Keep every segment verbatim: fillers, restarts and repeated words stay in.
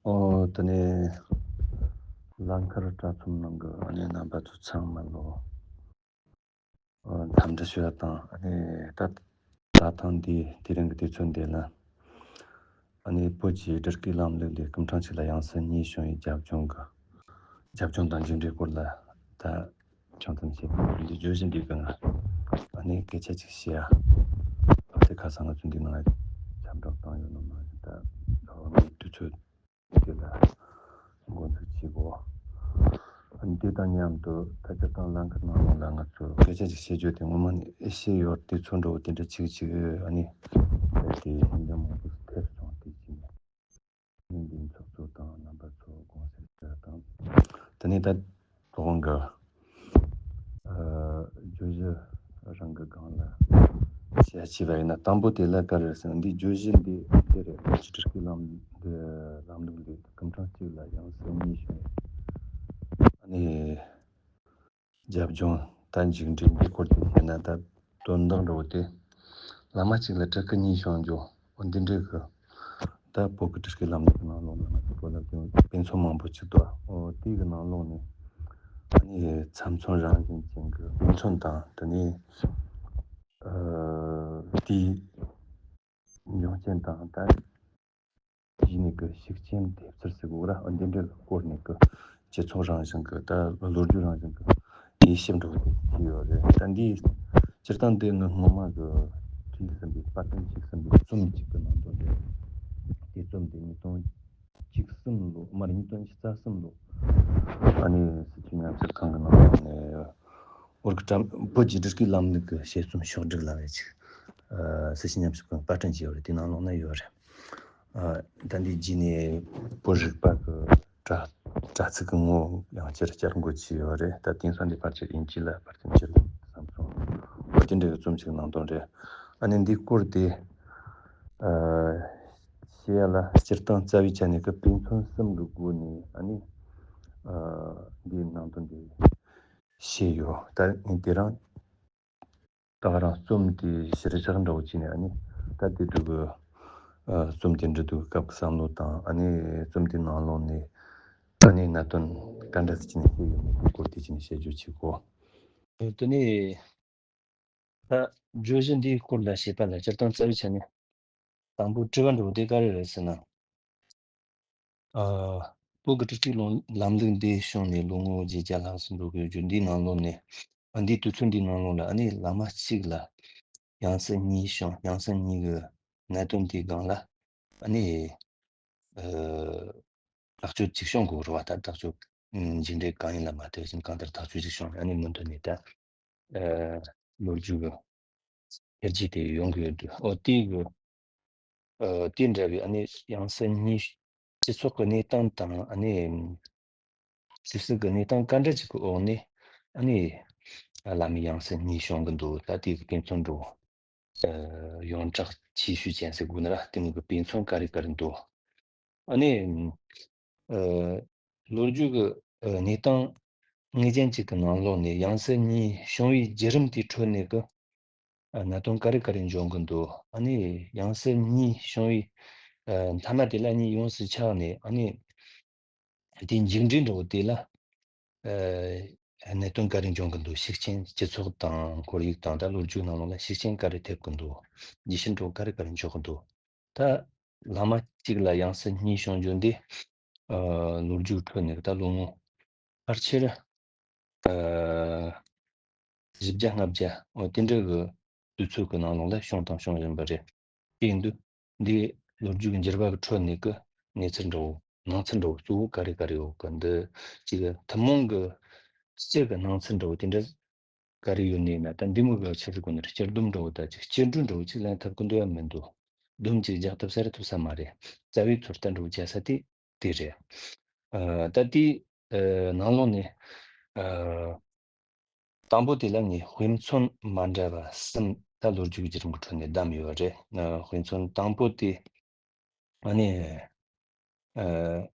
ཨོ། དེ་ནས་ལང་ཀར་དྲ་ཚོམས་ནང་གི་ཨ་ནི་རྣམ་པ་ཚོ་ཚང་མ་ལོ། ཨོ། འཚམས་འདྲི་ཞུ་ཡ་དང་། ཨ་ནི་ད་ད་ཐེངས་འདི་དེ་རིང་གི་དུས་ཚོད་འདི་ལ། ཨ་ནི་བོད་ཀྱི་སྒྲིག་གི་ལམ་ལུགས་འདི་སྐུ་ཕྲེང་གཅིག་ལ་ཡང་སྲིད་གཉིས་བྱུང་བའི་རྒྱབ་ལྗོངས་ཀྱི། རྒྱབ་ལྗོངས་དང་མཇུག་འབྲས་སྐོར་ལ་ད་ཆང་ཙམ་བཤད་པའི་འདི་བརྗོད་གཞི་འདི་གི་ང་ཨ་ནི་སྐད་ཆ་ཅིག་བཤད་ཡ། ད་ལྟའི་ཁ་སང་ང་ཚོ་འདི་ནང་ལ་ཁྱབ་བསྒྲགས་བཏང་ཡོད་ནོ་མ་རེད། ད་ཨ་ནི་དུས་ཚོད་འདི་ལ་འགོ་འཛུགས་བྱེད་དགོས། ཨ་ནི་དེ་དང་མཉམ་དུ་ད་སྤྱིར་བཏང་ལང་ཀར་ནང་ལོགས་ལ་ང་ཚོ་སྐད་ཆ་ཅིག་བཤད་རྒྱུ་དེ་ངོ་མ་ནི་ཨེ་ཤེས་ཡོད། དུས་ཚོད་འགྲོ་བ་དེ་འདྲ་ཅིག་ཅིག་ཨ་ནི་དེ་ཡིན་ཀྱང་མང་པོ་ཐེབས་སོང་། དེ་ཅིག་ནས་ནི་འདིའི་ཚོགས་གཙོ་དང་རྣམ་པ་ཚོ་དགོངས་སེལ་ཞུ་ཡ་དང་། དེ་ནས་ད་དོ་དགོང་གི་ཨ་བརྗོད་གཞི་རང་གི་སྒང་ལ་བཤད་བྱས་པ་ཡིན་ན། དང་པོ་དེ་ལ་ག་རེ་ཟེར་ན། འདི་བརྗོད་གཞི་འདི་འདི་རེད། བོད་ཀྱི་སྒྲིག་གི་ལམ་འདི་ལམ་ལུགས་འདི་སྐུ་ཕྲེང་གཅིག་ལ་ཡང་སྲིད་གཉིས་བྱུང་བའི་ཨ་ནི་རྒྱབ་ལྗོངས་དང་མཇུག་འབྲས་འདི་སྐོར་དུ་བཤད་ན། ད་དོན་དག་འགྲོ་དེ་བླ་མ་གཅིག་ལ་སྤྲུལ་སྐུ་གཉིས་བྱུང་རྒྱུ། འོ་འདི་འདྲའི་གི་ད་བོད་ཀྱི་སྒྲིག་གི་ལམ་ལུགས་ནང་ལོགས་ན་ང་ཚོ་བོད་ལ་དཔེ་མཚོན་མང་པོ་ཅིག་འདུག། འོ་དེའི་གི་ནང་ལོགས་ནས་ཨ་ནི་ཚབ་མཚོན་རང་བཞིན་ཅན་གྱི་དཔེ་མཚོན་དང་། དེ་ནས་ཨ་དེའི་འབྱུང་རྐྱེན་དང་། ད་གཞི་ནས་ཀྱི་ཤུགས་རྐྱེན་ཐེབས་ཚུལ་ཟེར་དགོས་ར། འདི་འདྲའི་སྐོར་ནས་ཀྱི་སྤྱི་ཚོགས་རང་བཞིན་གྱི་ད་ལོ་རྒྱུས་རང་བཞིན་གྱི་དབྱེ་ཞིབ་འགྲོ་གི་ཡོད་རེད། ད་འདི་སྤྱིར་བཏང་འདི་ངས་སྔོན་མ་གི་བྲིས་ཟིན་པའི་པར་སྐྲུན་བྱས་ཟིན་པའི་རྩོམ་གཅིག་གི་ནང་དོན་རེད། དེ་རྩོམ་དེ་ཉིས་སྟོང་བཅུ་གསུམ་ལོ། མ་རེད། ཉིས་སྟོང་བཅུ་གསུམ་ལོ། ཨ་ནི་སྲིད་བྱུས་ཉམས་ཞིབ་ཁང་གི་ནང་ནས་བོད་ཀྱི་བོད་ཀྱི་སྒྲིག་གི་ལམ་ལུགས་ཀྱི་དཔྱད་རྩོམ་ཕྱོགས་བསྒྲིགས་ལབ་ཡ་ཅིག་ཨ་སྲིད་བྱུས་ཉམས་ཞིབ་ཁང་པར་སྐྲུན་བྱས་ཡོད་རེད། དེ་ནང་ལོགས་ན་ཡོད་རེད། ཨ་ད་འདི་རྗེས་ནས་བོད་རིག་པ་གི་དྲ་དྲ་ཚིགས་ཀྱི་ངོ་བོ་ཡང་བསྐྱར་བསྐྱར་འགོད་བྱས་ཡོད་རེད། ད་དེང་སང་འདི་ཕལ་ཆེར་དབྱིན་ཇི་ལ་ཕར་ཚུར་བསྒྱུར་བསམ་སོང་། འོ་དེ་འདྲའི་རྩོམ་ཞིག་ནང་དོན་རེད། ཨ་ནི་འདི་སྐོར་དེ་ཨ་བཤད་ཡ་ལ་སྤྱིར་བཏང་རྩ་བའི་ཆ་ནས་ཀྱི་དཔེ་མཚོན་གསུམ་གྱི་སྒོ་ནས་ཨ་ནི་ཨ་འདིའི་ནང་དོན་དེ་བཤད་ཡོད། ད་ངས་དེ་རང་ད་ག་རང་རྩོམ་དེ་གཞིར་བཞག་འདྲ་བོ་བྱས་ནས། ཨ་ནི་ད་དེ་དུས་ཀྱི་ཨ་རྩོམ་དེ་འབྲི་དུས་སྐབས་ཀྱི་བསམ་བློ་དང་། ཨ་ནི་རྩོམ་དེ་ནང་ལོགས་ནས་ཨ་ནི་གནད་དོན་ག་འདྲ་ཞིག་བྱས་ནས་བཤད་ཡོད་མེད་དེ་སྐོར་དེ་བྱས་ནས་བཤད་རྒྱུ་བྱེད་དགོས། དེ་ནས་ད་བརྗོད་གཞི་འདིའི་སྐོར་ལ་བཤད་པ་ལ་སྤྱིར་བཏང་རྩ་བའི་ཆ་ནས་དང་པོ་དྲི་བ་འདྲ་བོ་དེ་ག་རེ་རེད་ཟེར་ན། ཨ་བོད་ཀྱི་སྒྲིག་གཞི་ལམ་ལུགས་འདི་བྱུང་ནས་ལོ་ངོ་བརྒྱད་བརྒྱ་ལྷག་ཙམ་འགྲོ་གི་ཡོད་རྒྱུ་འདིའི་ནང་ལོགས་ནས། ཨ་འདིའི་དུས་ཚོད་འདིའི་ནང་ལོགས་ལ་ཨ་ནི་བླ་མ་གཅིག་ལ་ཡང་སྲིད་གཉིས་བྱུང་། ཡང་སྲིད་གཉིས་ཀྱི་གནད་དོན་དེའི་སྒང་ལ་ཨ་ནི་ཨ་ཐག་གཅོད་ཅིག་བྱུང་དགོས་རེད་བ། ད་ཐག་གཅོད་མཇུག་འབྲས་གང་ཡིན་ལ་མ་ལྟོས་ཤིང་གང་ལྟར་ཐག་གཅོད་ཅིག་བྱུང་། ཨ་ནི་མུ་མཐུད་ནས་ད་ཨ་ལོ་རྒྱུས་ཀྱི་འཕེལ་རྒྱས་དེ་ཡོང་གི་ཡོད་འདུག། ཨོ་དེའི་གི་ཨ་དེ་འདྲ་བའི་ཨ་ནི་ཡང་སྲིད་གཉིས་སྤྱི་ཚོགས་ཀྱི་གནས་སྟངས་དང་། ཨ་ནི་ཕྱི་སྲིད་ཀྱི་གནས་སྟངས་ག་འདྲ་ཅིག་གི་འོག་ནས་ཨ་ནི་བླ་མའི་ཡང་སྲིད་གཉིས་བྱུང་གི་འདུག། ད་དེ་གི་དཔེ་མཚོན་འགྲོ་ཨ་ཡོངས་གྲགས་ཆེ་ཤོས་ཅན་ཟེར་དགོས་ན་ར། དེ་མོ་གི་དཔེ་མཚོན་ག་རེ་ག་རེ་འདུག། ཨ་ནི་ཨ་ལོ་རྒྱུས་ཀྱི་ཨ་གནས་སྟངས་ངེས་ཅན་ཅིག་གི་ནང་ལོགས་ནས་ཡང་སྲིད་གཉིས་བྱུང་བའི་བརྒྱུད་རིམ་དེའི་ཁྲོད་ནས་ཀྱི་ཨ་གནད་དོན་ག་རེ་ག་རེ་འབྱུང་གི་འདུག། ཨ་ནི་ཡང་སྲིད་གཉིས་བྱུང་བའི་ཨ་མཐའ་མ་དེ་ལ་གཉིས་ཡོངས་སུ་ཆགས་ནས། ཨ་ནི་དེའི་མཇུག་འབྲས་འདྲ་བོ་དེ་ལ་ཨ་གནད་དོན་ག་རེ་འབྱུང་གི་འདུག། ཤུགས་རྐྱེན་སྤྱི་ཚོགས་དང་ཁོར་ཡུག་དང་ད་ལོ་རྒྱུས་ནང་ལོགས་ལ་ཤུགས་རྐྱེན་ག་རེ་ཐེབས་ཀྱི་འདུག། རྒྱས་བཤད་འདྲ་བོ་ག་རེ་ག་རེ་འཇོག་གི་འདུག། ད་བླ་མ་གཅིག་ལ་ཡང་སྲིད་གཉིས་བྱུང་རྒྱུ་འདི་ཨ་ལོ་རྒྱུས་ཁྲོད་ནས་ད་ལོ་ངོ་ཕལ་ཆེར་ཨ་བཞི་བརྒྱ་ལྔ་བརྒྱ་འོ་དེ་འདྲ་གི་དུས་ཚོད་ཀྱི་ནང་ལོགས་ལ་བྱུང་དང་འབྱུང་བཞིན་པ་རེད། དེ་ཡིན་དུས་འདི་ལོ་རྒྱུས་ཀྱི་འགྱུར་བ་གི་ཁྲོད་ནས་ཀྱི་གནས་ཚུལ་འདྲ་བོ། སྣང་ཚུལ་འདྲ་བོ་གཙོ་བོ་ག་རེ་ག་རེ་ཡོད་གི། འདི་གཅིག་གི་ཐུན་མོང་གི་སྤྱི་གི་སྣང་ཚུལ་འདྲ་བོ་དེ་འདྲ་ག་རེ་ཡོད་ནས་ན། ད་འདི་མོ་གི་ཆི་ཟེར་དགོས་ནི་རེད། སྤྱིར་སྡོམ་འདྲ་བོ་ད་ཅིག་སྤྱི་འགྲོས་འདྲ་བོ་ཅིག་ལེན་ཐུབ་ཀྱི་འདུག་ཡ་མི་འདུག། སྡོམ་ཅིག་རྒྱག་ཐུབ་ས་རེད་ཐུབ་ས་མ་རེད། རྩ་བའི་ཚོད་ལྟ་འདྲ་བོ་བྱ་ས་དེ་དེ་རེད། ཨ་ད་དེའི་ཨ་ནང་ལོགས་ནས་ཨ་དང་པོ་དེ་ལ་ངས་དཔེ་མཚོན་མ་འདྲ་བ་གསུམ་ད་ལོ་རྒྱུས་ཀྱི་བརྒྱུད་རིམ་གྱི་ཁྲོད་ནས་བདམས་ཡོད་རེད། ཨ་དཔེ་མཚོན་དང་པོ་དེ་ཨ་ནི་ཨ་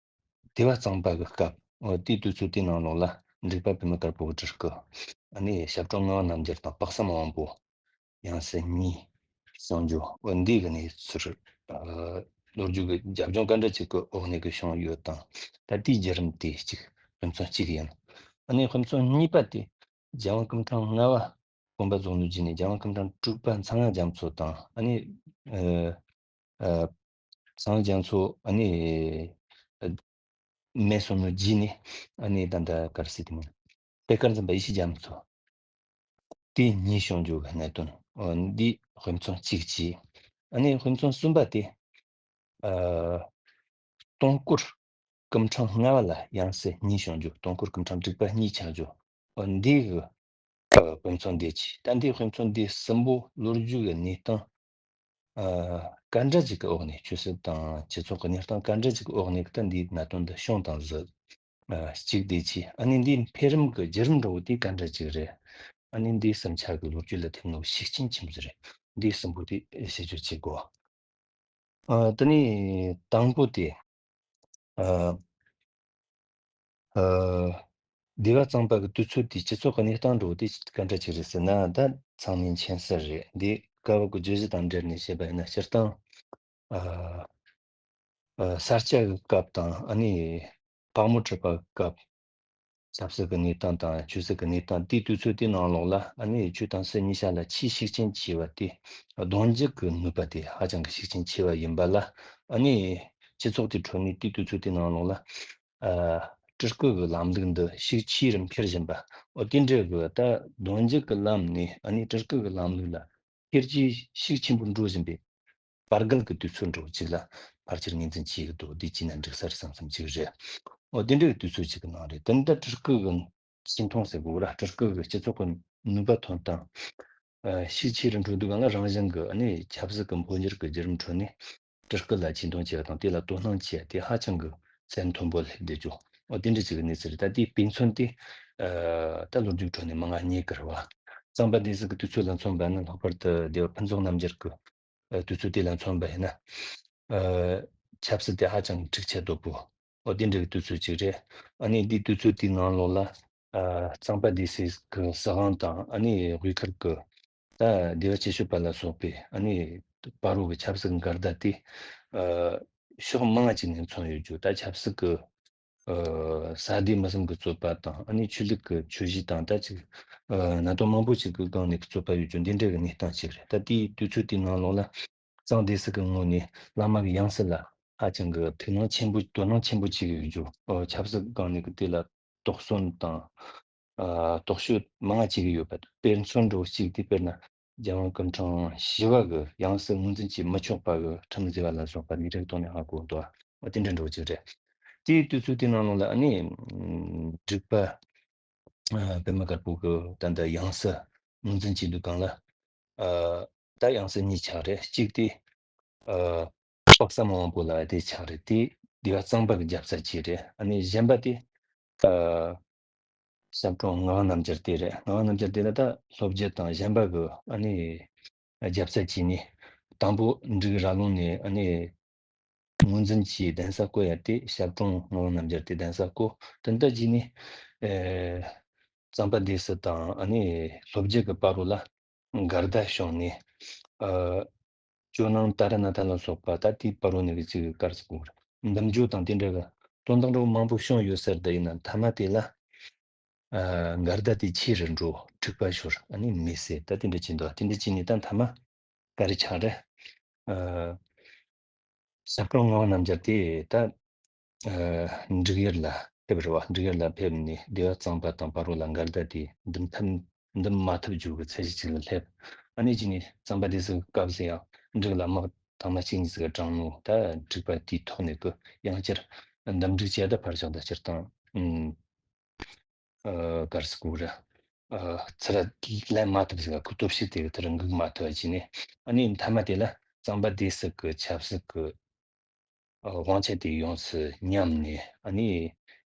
དེ་བ་གཙང་པ་གི་སྐབས། ཨ་དེའི་དུས་ཚོད་དེའི་ནང་ལོགས་ལ་འབྲུག་པ་པདྨ་དཀར་པོ་གི་སྤྲུལ་སྐུ་ཨ་ནི་ཞབས་དྲུང་ངག་དབང་རྣམ་རྒྱལ་དང་དཔག་བསམ་དབང་པོ་ཡང་སྲིད་གཉིས་བྱུང་རྒྱུ། འོ་འདི་གི་གནས་ཚུལ་ཨ་ ལོ་རྒྱུས་ཀྱི་རྒྱབ་ལྗོངས་ག་འདྲ་ཅིག་གི་འོག་ནས་ཀྱི་བྱུང་ཡོད་དང་། ད་དེའི་བརྒྱུད་རིམ་དེ་གཅིག་དཔེ་མཚོན་གཅིག་ཡིན། ཨ་ནི་དཔེ་མཚོན་གཉིས་པ་དེ་རྒྱལ་དབང་སྐུ་ཕྲེང་ལྔ་པ་དགོངས་པ་རྫོགས་ནས་རྗེས་ནས་རྒྱལ་དབང་སྐུ་ཕྲེང་དྲུག་པ་ཚངས་དབྱངས་རྒྱ་མཚོ་དང་། ཨ་ནི་ཨ་ཨ་ཚངས་དབྱངས་རྒྱ་མཚོ་ཨ་ནི་ཨ་མེད་སོང་ནོ་རྗེས་ནས། ཨ་ནི་ད་ལྟ་ག་རེ་ཟེར་དེ་མིན། པད་དཀར་འཛིན་པ་ཡེ་ཤེས་རྒྱ་མཚོ། དེ་གཉིས་བྱུང་རྒྱུ་གི་གནད་དོན། འོ་འདི་དཔེ་མཚོན་གཅིག་བྱས། ཨ་ནི་དཔེ་མཚོན་གསུམ་པ་དེ། ཨ་སྟོང་སྐོར་སྐུ་ཕྲེང་ལྔ་པ་ལ་ཡང་སྲིད་གཉིས་བྱུང་རྒྱུ། སྟོང་སྐོར་སྐུ་ཕྲེང་དྲུག་པ་གཉིས་ཆགས་རྒྱུ། འོ་འདི་གི་ཨ་དཔེ་མཚོན་འདི་བྱས། ད་འདི་དཔེ་མཚོན་འདི་གསུམ་པོ་ལོ་རྒྱུས་ཀྱི་གནས་སྟངས་ཨ་ག་འདྲ་ཅིག་གི་འོག་ནས། ཆོས་སྲིད་དང་སྤྱི་ཚོགས་ཀྱི་གནས་སྟངས་ག་འདྲ་ཅིག་གི་འོག་ནས་ད་འདིའི་གནད་དོན་འདི་བྱུང་དང་བཟོ། ཨ་གཅིག་དེ་བྱས། ཨ་ནི་འདིའི་འཕེལ་རིམ་གྱི་བརྒྱུད་རིམ་འདྲ་བོ་དེ་ག་འདྲ་ཅིག་རེད། ཨ་ནི་འདིའི་བསམ་འཆར་གྱི་ལོ་རྒྱུས་ལ་ཐེབས་ནོ་ཤུགས་རྐྱེན་ཆེན་པོ་རེད། འདིའི་གསུམ་པོ་དེ་ཤེས་རྒྱུ་བྱེད་དགོས། ཨ་དེ་ནས་དང་པོ་དེ། ཨ་ཨ་སྡེ་པ་གཙང་པ་གི་དུས་ཚོད་དེ་སྤྱི་ཚོགས་ཀྱི་གནས་སྟངས་འདྲ་བོ་དེ་ག་འདྲ་ཅིག་རེད་ཟེར་ན། ད་ཚང་མས་མཁྱེན་གསལ་རེད། འདི་སྐབས་བབ་ཀྱི་བརྗོད་གཞི་དང་འབྲེལ་ནས་བཤད་པ་ཡིན་ན། སྤྱིར་བཏང་ཨ་ཨ་ས་སྐྱ་གི་སྐབས་དང་། ཨ་ནི་དཔའ་མོ་གྲུ་པ་གི་སྐབས། ཆབ་སྲིད་ཀྱི་གནས་སྟངས་དང་ཆོས་སྲིད་ཀྱི་གནས་སྟངས་དེའི་དུས་ཚོད་དེའི་ནང་ལོགས་ལ། ཨ་ནི་ཆོས་དང་སྲིད་གཉིས་ཆ་ལ་ཆེས་ཤུགས་རྐྱེན་ཆེ་བ་དེ། གདུང་འཇུག་གི་ནུས་པ་དེ་ཧ་ཅང་གི་ཤུགས་རྐྱེན་ཆེ་བ་ཡིན་པ་ལ། ཨ་ནི་སྤྱི་ཚོགས་དེའི་ཁྲོད་ནས་དེའི་དུས་ཚོད་དེའི་ནང་ལོགས་ལ། ཨ་སྤྲུལ་སྐུ་གི་ལམ་ལུགས་འདི་ཤུགས་ཆེ་རུ་འཕེལ་བཞིན་པ། འོ་དེ་འདྲའི་གི་ད་གདུང་འཇུག་གི་ལམ་ནས། ཨ་ནི་སྤྲུལ་སྐུ་གི་ལམ་ལུགས་ལ་འཕེལ་རྒྱས་ཤུགས་ཆེན་པོ་འགྲོ་བཞིན་པའི་བར་བརྒལ་གྱི་དུས་ཚོད་འདྲ་བོ་ཅིག་ལ་ཕལ་ཆེར་ངོས་འཛིན་བྱེད་ཀྱི་འདུག་འདི་བྱས་ན་འགྲིག་ས་རེད་བསམ་བསམ་ཅིག་རེད། འོ་དེ་འདྲའི་དུས་ཚོད་ཅིག་གི་ནང་རེད། དེ་འདྲ་སྤྲུལ་སྐུ་གི་ཆེ་མཐོང་ཟེར་དགོས་ར། སྤྲུལ་སྐུ་གི་སྤྱི་ཚོགས་ཀྱི་ནུས་པ་ཐོན་སྟངས་ཨ་ཤུགས་ཆེ་རུ་འགྲོ་དུས་སྒང་ལ། རང་བཞིན་གྱི་ཨ་ནི་ཆབ་སྲིད་ཀྱི་འཕོ་འགྱུར་གྱི་བརྒྱུད་རིམ་ཁྲོད་ནས་སྤྲུལ་སྐུ་ལ་ཆེ་མཐོང་བྱེད་པ་དང་། དེ་ལ་དོ་སྣང་བྱེད་པ་དེ་ཧ་ཅང་གི་ཚད་མཐོན་པོ་སླེབས་བསྡད་རྒྱུ། འོ་དེ་འདྲ་ཅིག་གི་གནས་ཚུལ་རེད། ད་དེའི་དཔེ་མཚོན་དེ་ཨ་ད་ལོ་རྒྱུས་ཁྲོད་ནས་མང་ང་རྙེད་ཀྱི་རེད་བ། གཙང་པ་སྡེ་སྲིད་ཀྱི་དུས་ཚོད་ལ་མཚོན་པ་ན། ལྷག་པར་དུ་སྡེ་པ་ཕུན་ཚོགས་རྣམ་རྒྱལ་གྱི་ཨ་དུས་ཚོད་དེ་ལ་མཚོན་པ་ཡིན་ན། ཨ་ཆབ་སྲིད་དེ་ཧ་ཅང་འཁྲུག་ཆ་དོད་པོ། འོ་དེ་འདྲ་གི་དུས་ཚོད་ཅིག་རེད། ཨ་ནི་འདིའི་དུས་ཚོད་དེའི་ནང་ལོགས་ལ། ཨ་གཙང་པ་སྡེ་སྲིད་ཀྱི་སྲིད་དབང་དང་། ཨ་ནི་དབུས་ཁུལ་གྱི་ད་སྡེ་པ་སྐྱིད་ཤོད་པ་ལ་སོགས་པའི་ཨ་ནི་བར་རུ་གི་ཆབ་སྲིད་འགལ་ཟླ་དེ། ཨ་ཕྱོགས་མང་ཅིག་ནས་མཚོན་ཡོད་རྒྱུ། ད་ཆབ་སྲིད་ཀྱི་ཨ་ས་སྡེ་མི་གསུམ་གྱི་རྩོད་པ་དང་། ཨ་ནི་ཆོས་ལུགས་ཀྱི་ཆོས་གཞི་དང་། ད་ཅིག་ཨ་གནད་དོན་མང་པོ་ཅིག་གི་སྒང་ནས་རྩོད་པ་ཡོད་རྒྱུ། འདི་འདྲ་གི་གནས་སྟངས་ཅིག་རེད། ད་དེའི་དུས་ཚོད་དེའི་ནང་ལོགས་ལ་གཙང་སྡེ་སྲིད་ཀྱི་ངོས་ནས་བླ་མ་གི་ཡང་སྲིད་ལ་ཧ་ཅང་གི་ཐུགས་སྣང་ཆེན་པོ། དོ་སྣང་ཆེན་པོ་བྱེད་ཀྱི་ཡོད་རྒྱུ། ཨ་ཆབ་སྲིད་སྒང་ནས་གི་དེ་ལ་དོགས་ཟོན་དང་། ཨ་རྟོག་དཔྱོད་མང་ང་བྱེད་ཀྱི་ཡོད་པ། དཔེར་མཚོན་འདྲ་བོ་གཅིག་དེ། དཔེར་ན་རྒྱལ་དབང་སྐུ་ཕྲེང་བཞི་པ་གི་ཡང་སྲིད་ངོས་འཛིན་བྱེད་མི་ཆོག་པ་གི་ཁྲིམས་བཟོས་པ་ལ་སོགས་པ་འདི་རིགས་ཐོག་ནས་ཧ་གོ་འདུག་འོ་དེ་འདྲ་འདྲ་བོ་ཅིག་རེད། དེའི་དུས་ཚོད་དེའི་ནང་ལོགས་ལ་ཨ་ནི་འབྲུག་པ་ཨ་པདྨ་དཀར་པོ་གི་ད་ལྟ་ཡང་སྲིད་ངོས་འཛིན་བྱེད་དུས་སྒང་ལ། ཨ་ད་ཡང་སྲིད་གཉིས་ཆགས་རེད། གཅིག་དེ་ཨ་དཔག་བསམ་དབང་པོ་ལགས་དེ་ཆགས་རེད། དེ་སྡེ་པ་གཙང་པ་གི་རྒྱབ་རྩ་བྱས་རེད། ཨ་ནི་གཞན་པ་དེ་ཨ་ཞབས་དྲུང་ངག་དབང་རྣམ་རྒྱལ་དེ་རེད། ངག་དབང་རྣམ་རྒྱལ་དེ་ལ་ད་ལྷོ་བརྒྱུད་དང་གཞན་པ་གི་ཨ་ནི་རྒྱབ་རྩ་བྱས་ནས། དང་པོ་འབྲུག་ར་ལུང་ནས་ཨ་ནི་ངོས་འཛིན་གྱིས་གདན་ས་བསྐོ་ཡ་དེ། ཞབས་དྲུང་ངག་དབང་རྣམ་རྒྱལ་དེ་གདན་ས་བསྐོ། དེ་འདྲ་བྱས་ནས་ཨེ་གཙང་པ་སྡེ་སྲིད་དང་ཨ་ནི་ལྷོ་བརྒྱུད་ཀྱི་བར་རུ་ལ་འགལ་ཟླ་བྱུང་ནས། ཨ་ཇོ་ནང་ཏཱ་ར་ནཱ་ཐ་ལ་སོགས་པ། ད་དེའི་བར་རུ་ནས་གི་ཅིག་གི་ག་རེ་ཟེར་དགོས་རེད། འདུམ་འགྲིག་དང་དེ་འདྲ་གི་དོན་དག་འདྲ་བོ་མང་པོ་བྱུང་ཡོད་ས་རེད། ད་ཡིན་ན་མཐའ་མ་དེ་ལ་ཨ་འགལ་ཟླ་དེ་ཆེ་རུ་འགྲོ། འཁྲུག་པ་ཤོར། ཨ་ནི་མེད་ཟེར། ད་དེ་འདྲ་བྱས་འདུག་དེ་འདྲ་བྱས་ནས་ད་མཐའ་མ་ག་རེ་ཆགས་རེད། ཨ་ཞབས་དྲུང་ངག་དབང་རྣམ་རྒྱལ་དེ་ད་ཨ་འབྲུག་ཡུལ་ལ་ཕེབས་རེད་བ། འབྲུག་ཡུལ་ལ་ཕེབས་ནས་སྡེ་པ་གཙང་པ་དང་བར་རུ་ལ་འགལ་ཟླ་དེ་འདུམ་ཐབས། འདུམ་མ་ཐུབ་རྒྱུ་གི་ཚད་གཞི་ཅིག་ལ་སླེབས། ཨ་ནི་གཅིག་ནས་གཙང་པ་སྡེ་སྲིད་སྐབས་སུ་ཡང་འབྲུག་ལ་དམག་དང་མ་གཅིག་གཉིས་ཟིག་དྲངས་ནོ། ད་འབྲུག་པ་དེའི་ཐོག་ནས་གི་ཡང་བསྐྱར་འདུམ་འགྲིག་བྱས། ད་ཕར་ཕྱོགས་ད་སྤྱིར་བཏང་ཨ་ག་རེ་ཟེར་དགོས་རེད། ཨ་ཚུར་ལེན་མ་ཐུབ་ཟིག་གི་སྟོབས་ཤུགས་དེ་གི་དེར་འགུག་མ་ཐུབ་པ་བྱས་ནས། ཨ་ནི་མཐའ་མ་དེ་ལ་གཙང་པ་སྡེ་སྲིད་ཀྱི་ཆབ་སྲིད་ཀྱི་ཨ་དབང་ཆ་དེ་ཡོངས་སུ་ཉམས་ནས། ཨ་ནི་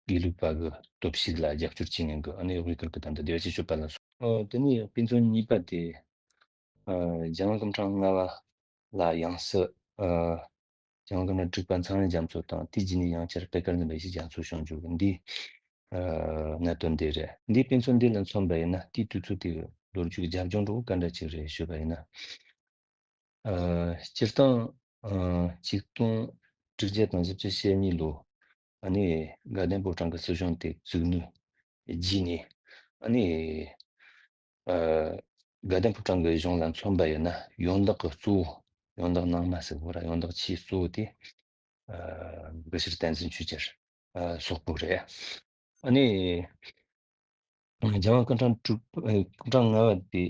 དགེ་ལུགས་པ་གི་སྟོབས་ཤུགས་ལ་རྒྱབ་སྐྱོར་བྱེད་མཁན་གྱི། ཨ་ནི་དབུས་ཁུལ་གྱི་ད་ལྟ་སྡེ་པ་སྐྱིད་ཤོད་པ་ལ་སོགས། ཨ་དེ་ནས་དཔེ་མཚོན་གཉིས་པ་དེ། ཨ་རྒྱལ་དབང་སྐུ་ཕྲེང་ལྔ་པ་ལ་ཡང་སྲིད། ཨ་རྒྱལ་དབང་སྐུ་ཕྲེང་དྲུག་པ་ཚངས་དབྱངས་རྒྱ་མཚོ་དང་། དེའི་རྗེས་ནས་ཡང་བསྐྱར་པད་དཀར་འཛིན་པ་ཡེ་ཤེས་རྒྱ་མཚོ་བྱུང་རྒྱུ་གི་འདི་ཨ་གནད་དོན་འདི་རེད། འདིའི་དཔེ་མཚོན་འདི་ལ་མཚོན་པ་ཡིན་ན། དེའི་དུས་ཚོད་དེ་གི་ལོ་རྒྱུས་ཀྱི་རྒྱབ་ལྗོངས་འདྲ་བོ་ག་འདྲ་ཅིག་རེད་ཞུས་པ་ཡིན་ན། ཨ་སྤྱིར་བཏང་ ཨ་ཆིག་སྟོང་དྲུག་བརྒྱ་དང་བཞི་བཅུ་ཞེ་གཉིས་ལོ། ཨ་ནི་དགའ་ལྡན་ཕོ་བྲང་གི་སྲིད་གཞུང་དེ་བཙུགས་ནས་རྗེས་ནས། ཨ་ནི་ཨ་དགའ་ལྡན་ཕོ་བྲང་གི་གཞུང་ལ་མཚོན་པ་ཡིན་ན། ཡོན་བདག་གི་གཙོ་བོ། ཡོན་བདག་ནང་མ་ཟེར་བོ་ར། ཡོན་བདག་ཆེས་གཙོ་བོ་དེ་ཨ་དགེ་བཤེས་བསྟན་འཛིན་ཆོས་རྒྱལ་ཨ་སོག་པོ་རེད། ཨ་ནི་རྒྱལ་དབང་སྐུ་ཕྲེང་དྲུག་པ། ཨ་སྐུ་ཕྲེང་ལྔ་པ་དེ་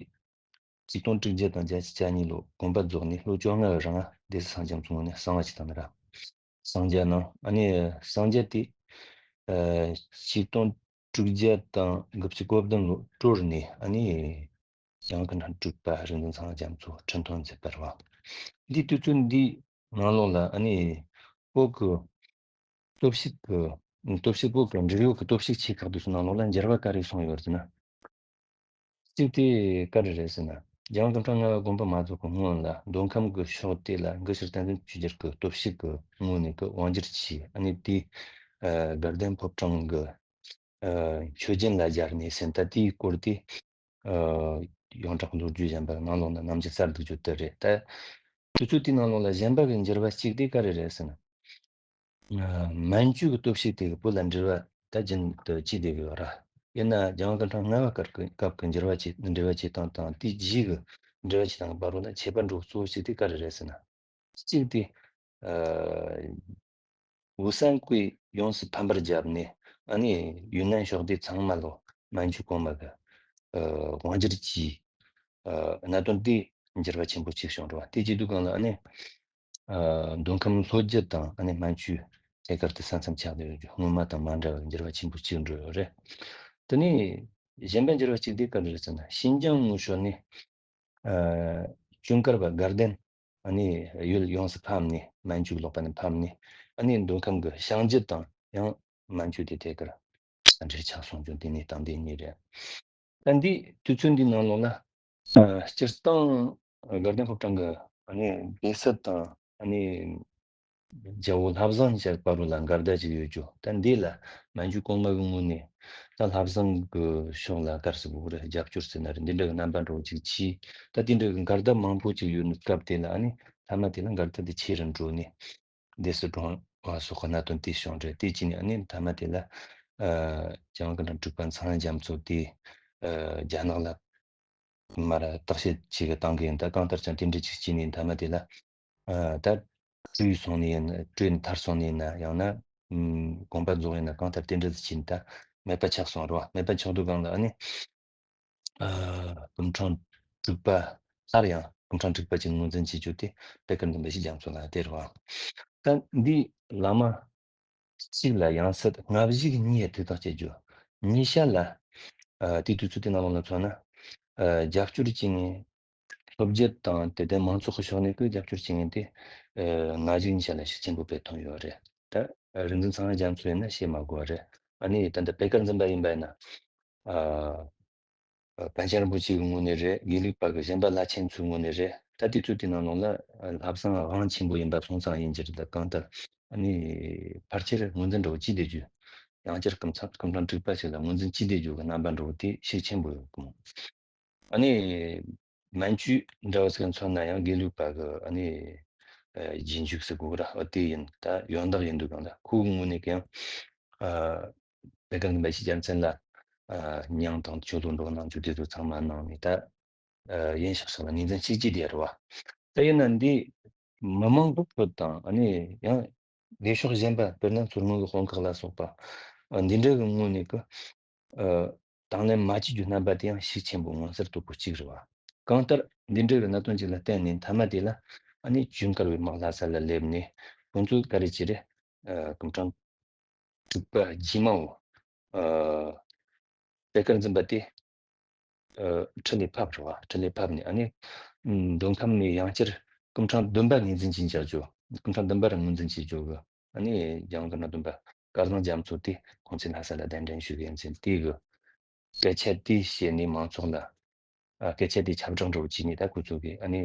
ཆིག་སྟོང་དྲུག་བརྒྱ་དང་བརྒྱད་ཅུ་གྱ་གཉིས་ལོ་དགོངས་པ་རྫོགས་ནས་ལོ་བཅོ་ལྔ་བའི་རིང་སྡེ་སྲིད་སངས་རྒྱས་མཚོ་ངོས་ནས་གསང་བ་ཅིག་བཏང་ནི་ར། གསང་རྒྱ་གནང་། ཨ་ནི་གསང་རྒྱ་དེ་ཨ་ཆིག་སྟོང་དྲུག་བརྒྱ་དང་དགུ་བཅུ་གོ་བདུན་ལོ་སྤྲོར་ནས། ཨ་ནི་རྒྱལ་དབང་སྐུ་ཕྲེང་དྲུག་པ་རིག་འཛིན་སངས་རྒྱས་རྒྱ་མཚོ་ཁྲི་འཐོན་མཛད་པ་རེད་བ། འདིའི་དུས་ཚོད་འདིའི་ནང་ལོགས་ལ། ཨ་ནི་བོད་ཀྱི་སྟོབས་ཤུགས་ཀྱི། སྟོབས་ཤུགས། བོད་ཀྱི་འབྲེལ་ཡོད་ཀྱི་སྟོབས་ཤུགས་ཆེ་ཁག་དེ་ཚོའི་ནང་ལོགས་ལ་འགྱུར་བ་ག་རེ་སོང་ཡོད་ཟེར་ན། གཅིག་དེ་ག་རེ་རེད་ཟེར་ན། རྒྱལ་དབང་སྐུ་ཕྲེང་ལྔ་པ་དགོངས་པ་མ་རྫོགས་པའི་སྔོན་ལ་མདོ་ཁམས་ཀྱི་ཕྱོགས་དེ་ལ་དགེ་བཤེས་བསྟན་འཛིན་ཆོས་རྒྱལ་གྱི་སྟོབས་ཤུགས་ཀྱི་ངོས་ནས་ཀྱི་དབང་སྒྱུར་བྱས། ཨ་ནི་དེ་ཨ་དགའ་ལྡན་ཕོ་བྲང་གི་ཨ་མཆོད་སྦྱིན་ལ་སྦྱར་ནས་ཟིན། ད་དེའི་སྐོར་དེ་ཨ་ཡོངས་གྲགས་མདོར་བསྡུས་གཞན་པ་ནང་ལོགས་ན་ནམ་རྒྱུན་གསར་འདུག་རྒྱུ་དེ་རེད། ད་དུས་ཚོད་དེའི་ནང་ལོགས་ལ་གཞན་པ་གི་འགྱུར་བ་གཅིག་དེ་ག་རེ་རེད་ཟེར་ན། ཨ་མན་ཇུ་གི་སྟོབས་ཤུགས་དེ་གི་བོད་ལ་འབྲེལ་བ་ད་རྒྱུན་དུ་བྱས་བསྡད་ཡོད་ར། ཡིན་ན་རྒྱལ་དབང་སྐུ་ཕྲེང་ལྔ་པ་སྐབས་ཀྱི་སྐབས་ཀྱི་འགྱུར་བ་བྱེད། འབྲེལ་བ་བྱེད་སྟངས་དང་དེའི་རྗེས་ཀྱི་འབྲེལ་བ་བྱེད་སྟངས་ཀྱི་བར་ལ་ཁྱད་པར་འདྲ་བོ་གཙོ་བོ་གཅིག་དེ་ག་རེ་རེད་ཟེར་ན། གཅིག་དེ་ཨ་ཝུའུ་སན་ཀུའེ་ཡོངས་སུ་ཕམ་པར་བརྒྱབ་ནས། ཨ་ནི་ཡུན་ནན་ཕྱོགས་དེ་ཚང་མ་ལོ་མན་ཇུ་གོང་མ་གི་ཨ་དབང་སྒྱུར་གྱི་ཨ་གནད་དོན་དེ་འགྱུར་བ་ཆེན་པོ་གཅིག་བྱུང་རེད་བ། དེ་བྱེད་དུས་སྒང་ལ་ཨ་ནི་ཨ་མདོ་ཁམས་ལྷོ་རྒྱུད་དང་ཨ་ནི་མན་ཇུ་ཐད་ཀར་དུ་ས་མཚམས་ཆགས་བསྡད་ཡོད་རྒྱུ། སྔོན་མ་དང་མ་འདྲ་བའི་འགྱུར་བ་ཆེན་པོ་གཅིག་འགྲོ་ཡོད་རེད། དེ་ནས་གཞན་པའི་འགྱུར་བ་གཅིག་དེ་ག་རེ་རེད་ཟེར་ན། ཤིན་ཅང་ངོས་ཕྱོགས་ནས་ཨ་ཇུན་གར་བ་དགའ་ལྡན། ཨ་ནི་ཡུལ་ཡོངས་སུ་ཕམ་ནས། མན་ཇུ་ལོག་པ་ནས་ཕམ་ནས། ཨ་ནི་མདོ་ཁམས་ཀྱི་བྱང་རྒྱུད་དང་ཡང་མན་ཇུ་དེ་ཐད་ཀར་ས་འབྲེལ་ཆགས་སོང་རྒྱུ། དེ་ནས་དང་དེ་གཉིས་རེད། ད་འདི་དུས་ཚོད་འདི་ནང་ལོགས་ལ་ཨ་སྤྱིར་བཏང་དགའ་ལྡན་ཕོ་བྲང་གི་ཨ་ནི་སྡེ་སྲིད་དང་། ཨ་ནི་རྒྱལ་པོ་ལྷ་བཟང་བཅས་བར་ལ་འགལ་ཟླ་ཅིག་ཡོད་རྒྱུ། ད་འདི་ལ་མན་ཇུ་གོང་མ་གི་ངོས་ནས་ད་ལྷ་བཟང་གི་ཕྱོགས་ལ་ག་རེ་ཟེར་དགོས་རེད། རྒྱབ་སྐྱོར་ཟེར་ན་རེད། འདི་འདྲ་གི་རྣམ་པ་འདྲ་བོ་ཅིག་མཆིས། ད་དེ་འདྲ་གི་འགལ་ཟླ་མང་པོ་ཅིག་ཡོད་ནི་སྐབས་དེ་ལ། ཨ་ནི་མཐའ་མ་དེ་ལ་འགལ་ཟླ་དེ་ཆེ་རུ་འགྲོ་ནས་སྡེ་སྲིད་བགྲངས་པ་སོགས་ཀྱི་གནད་དོན་དེ་བྱུང་རེད། དེ་བྱས་ནས་ཨ་ནི་མཐའ་མ་དེ་ལ་ཨ་རྒྱལ་དབང་སྐུ་ཕྲེང་དྲུག་པ་འཚང་རྒྱ་མཚོ་དེ་ཨ་རྒྱ་ནག་ལ་མར་བརྟག་དཔྱད་ཅིག་བཏང་གི་ཡིན། ད་གང་ལྟར་ཀྱང་དེ་འདྲ་ཅིག་བྱས་ནས་མཐའ་མ་དེ་ལ་ཨ་ད་བྲོས་སོང་ནི་ཡིན། བྲོས་ནས་ཐར་སོང་ནི་ཡིན་ན། ཡང་ན་ཨམ་དགོངས་པ་རྫོགས་ཡིན་ན། གང་ལྟར་དེ་འདྲ་ཅིག་བྱས་ནས་ད་མེད་པ་ཆགས་སོང་རེད་བ། མེད་པ་ཆགས་དུས་སྒང་ལ་ཨ་ནི་ཨ་སྐུ་ཕྲེང་དྲུག་པ། སླར་ཡང་སྐུ་ཕྲེང་དྲུག་པ་ཅིག་ངོས་འཛིན་བྱེད་རྒྱུ་དེ་པད་དཀར་འཛིན་པ་ཡེ་ཤེས་རྒྱ་མཚོ་ལགས་དེ་རེད་བ། ད་འདི་བླ་མ་གཅིག་ལ་ཡང་སྲིད་ལྔ་བཞི་གི་གཉིས་ཡ་དེ་དག་བྱེད་རྒྱུ། ཉིས་ཤ་ལ་ཨ་དེའི་དུས་ཚོད་དེ་ནང་ལོགས་ལ་མཚོན་ན་ཨ་རྒྱབ་སྐྱོར་བྱེད་མཁན། ལྷོ་རྒྱུད་དང་དད་ལྡན་མང་ཚོགས་ཀྱི་ཕྱོགས་ནས་ཀྱི་རྒྱབ་སྐྱོར་བྱེད་མཁན་དེ་ཨ་ལྔ་བཞི་གི་ཉིས་ཤ་ལ་ཤུགས་ཆེན་པོ་སྤེལ་ཐོན་ཡོད་རེད། ད་རིག་འཛིན་ཚངས་དབྱངས་རྒྱ་མཚོ་ཡིན་ན་བཤད་མ་དགོས་པ་རེད། ཨ་ནི་ད་ལྟ་པད་དཀར་འཛིན་པ་ཡིན་པ་ཡིན་ན་ཨ། པཎ་ཆེན་རིན་པོ་ཆེ་གི་ངོས་ནས་རེད། དགེ་ལུགས་པ་གི་གཞན་པ་བླ་ཆེན་ཚོའི་ངོས་ནས་རེད། ད་དེ་ཚོ་དེ་ནང་ལོགས་ལ་ལྷག་བསམ་དབང་ཆེན་པོ་ཡིན་པ་སོང་ཙང་ཡིན་གྱི་རེད། ད་གང་ལྟར་ཨ་ནི་ཕལ་ཆེར་ངོས་འཛིན་འདྲ་བོ་བྱས་བསྡད་རྒྱུ། ཡང་བསྐྱར་སྐུ་ཕྲེང་སྐུ་ཕྲེང་དྲུག་པ་ཞིག་ལ་ངོས་འཛིན་བྱས་བསྡད་རྒྱུ་གི་རྣམ་པ་འདྲ་བོ་དེ་ཤུགས་ཆེན་པོ་ཡོད་གི་མོ། ཨ་ནི་མན་ཇུ་འདྲ་བོ་ཟིག་མཚོན་ན་ཡང་དགེ་ལུགས་པ་གི་ཨ་ནི་ཨ་རྗེས་འཇུག་ཟེར་དགོས་ར། ཨ་དེ་ཡིན། ད་ཡོན་བདག་ཡིན་དུས་གང་ལ་ཁོ་གི་ངོས་ནས་ཀྱང་ཨ་པད་དཀར་འཛིན་པ་ཡེ་ཤེས་རྒྱ་མཚོ་ལ་ཨ་མྱང་དང་ཆོས་ལུགས་འགྲོ་གནང་རྒྱུ་དེ་ཚོ་ཚང་མ་གནང་ནས། ད་ཨ་ཡིན་ཤག་ཤག་ལ་ངོས་འཛིན་གཅིག་གྱིས་བསྡད་རེད་བ། ད་ཡིན་ན་འདི་མི་མང་པོ་ཁྲོད་དང་། ཨ་ནི་ཡང་ལས་ཤོག་གཞན་པ། དཔེར་ན་མཚོ་སྔོན་གྱི་དཔོན་ཁག་ལ་སོགས་པ་ཨ་འདི་འདྲ་གི་ངོས་ནས་ཀྱི་ཨ་དང་ལེན་མ་བྱེད་རྒྱུ་རྣམ་པ་དེ་ཡང་ཤུགས་ཆེན་པོ་མངོན་གསལ་དོད་པོ་གཅིག་རེད་བ། གང་ལྟར་འདི་འདྲ་གི་གནད་དོན་ཅིག་ལ་བརྟེན་ནས་མཐའ་མ་དེ་ལ་ཨ་ནི་ཇུན་གར་བའི་དམག་ལྷ་ས་ལ་སླེབས་ནས་ཁོང་ཚོས་ག་རེ་བྱས་རེད། ཨ་སྐུ་ཕྲེང་དྲུག་པ་རྗེས་མའོ། ཨ་པད་དཀར་འཛིན་པ་དེ་ཨ་ཁྲི་ལས་ཕབ་རེད་བ། ཁྲི་ལས་ཕབ་ནས་ཨ་ནི་མདོ་ཁམས་ནས་ཡང་བསྐྱར་སྐུ་ཕྲེང་བདུན་པ་ངོས་འཛིན་བྱེད་རྒྱུ། སྐུ་ཕྲེང་བདུན་པ་རང་ངོས་འཛིན་བྱེད་རྒྱུ་གི་ཨ་ནི་རྒྱལ་དབང་སྐུ་ཕྲེང་བདུན་པ་སྐལ་བཟང་རྒྱ་མཚོ་དེ་ཁོང་ཚོའི་ལྷ་ས་ལ་གདན་འདྲེན་ཞུ་གི་ཡིན་ཟེར། དེ་གི་སྐད་ཆ་དེ་བཤད་ནས་མང་ཚོགས་ལ་ཨ་སྐད་ཆ་དེ་ཁྱབ་བསྒྲགས་འདྲ་བོ་བྱས་ནས། ད་ཁོ་ཚོ་གིས་ཨ་ནི་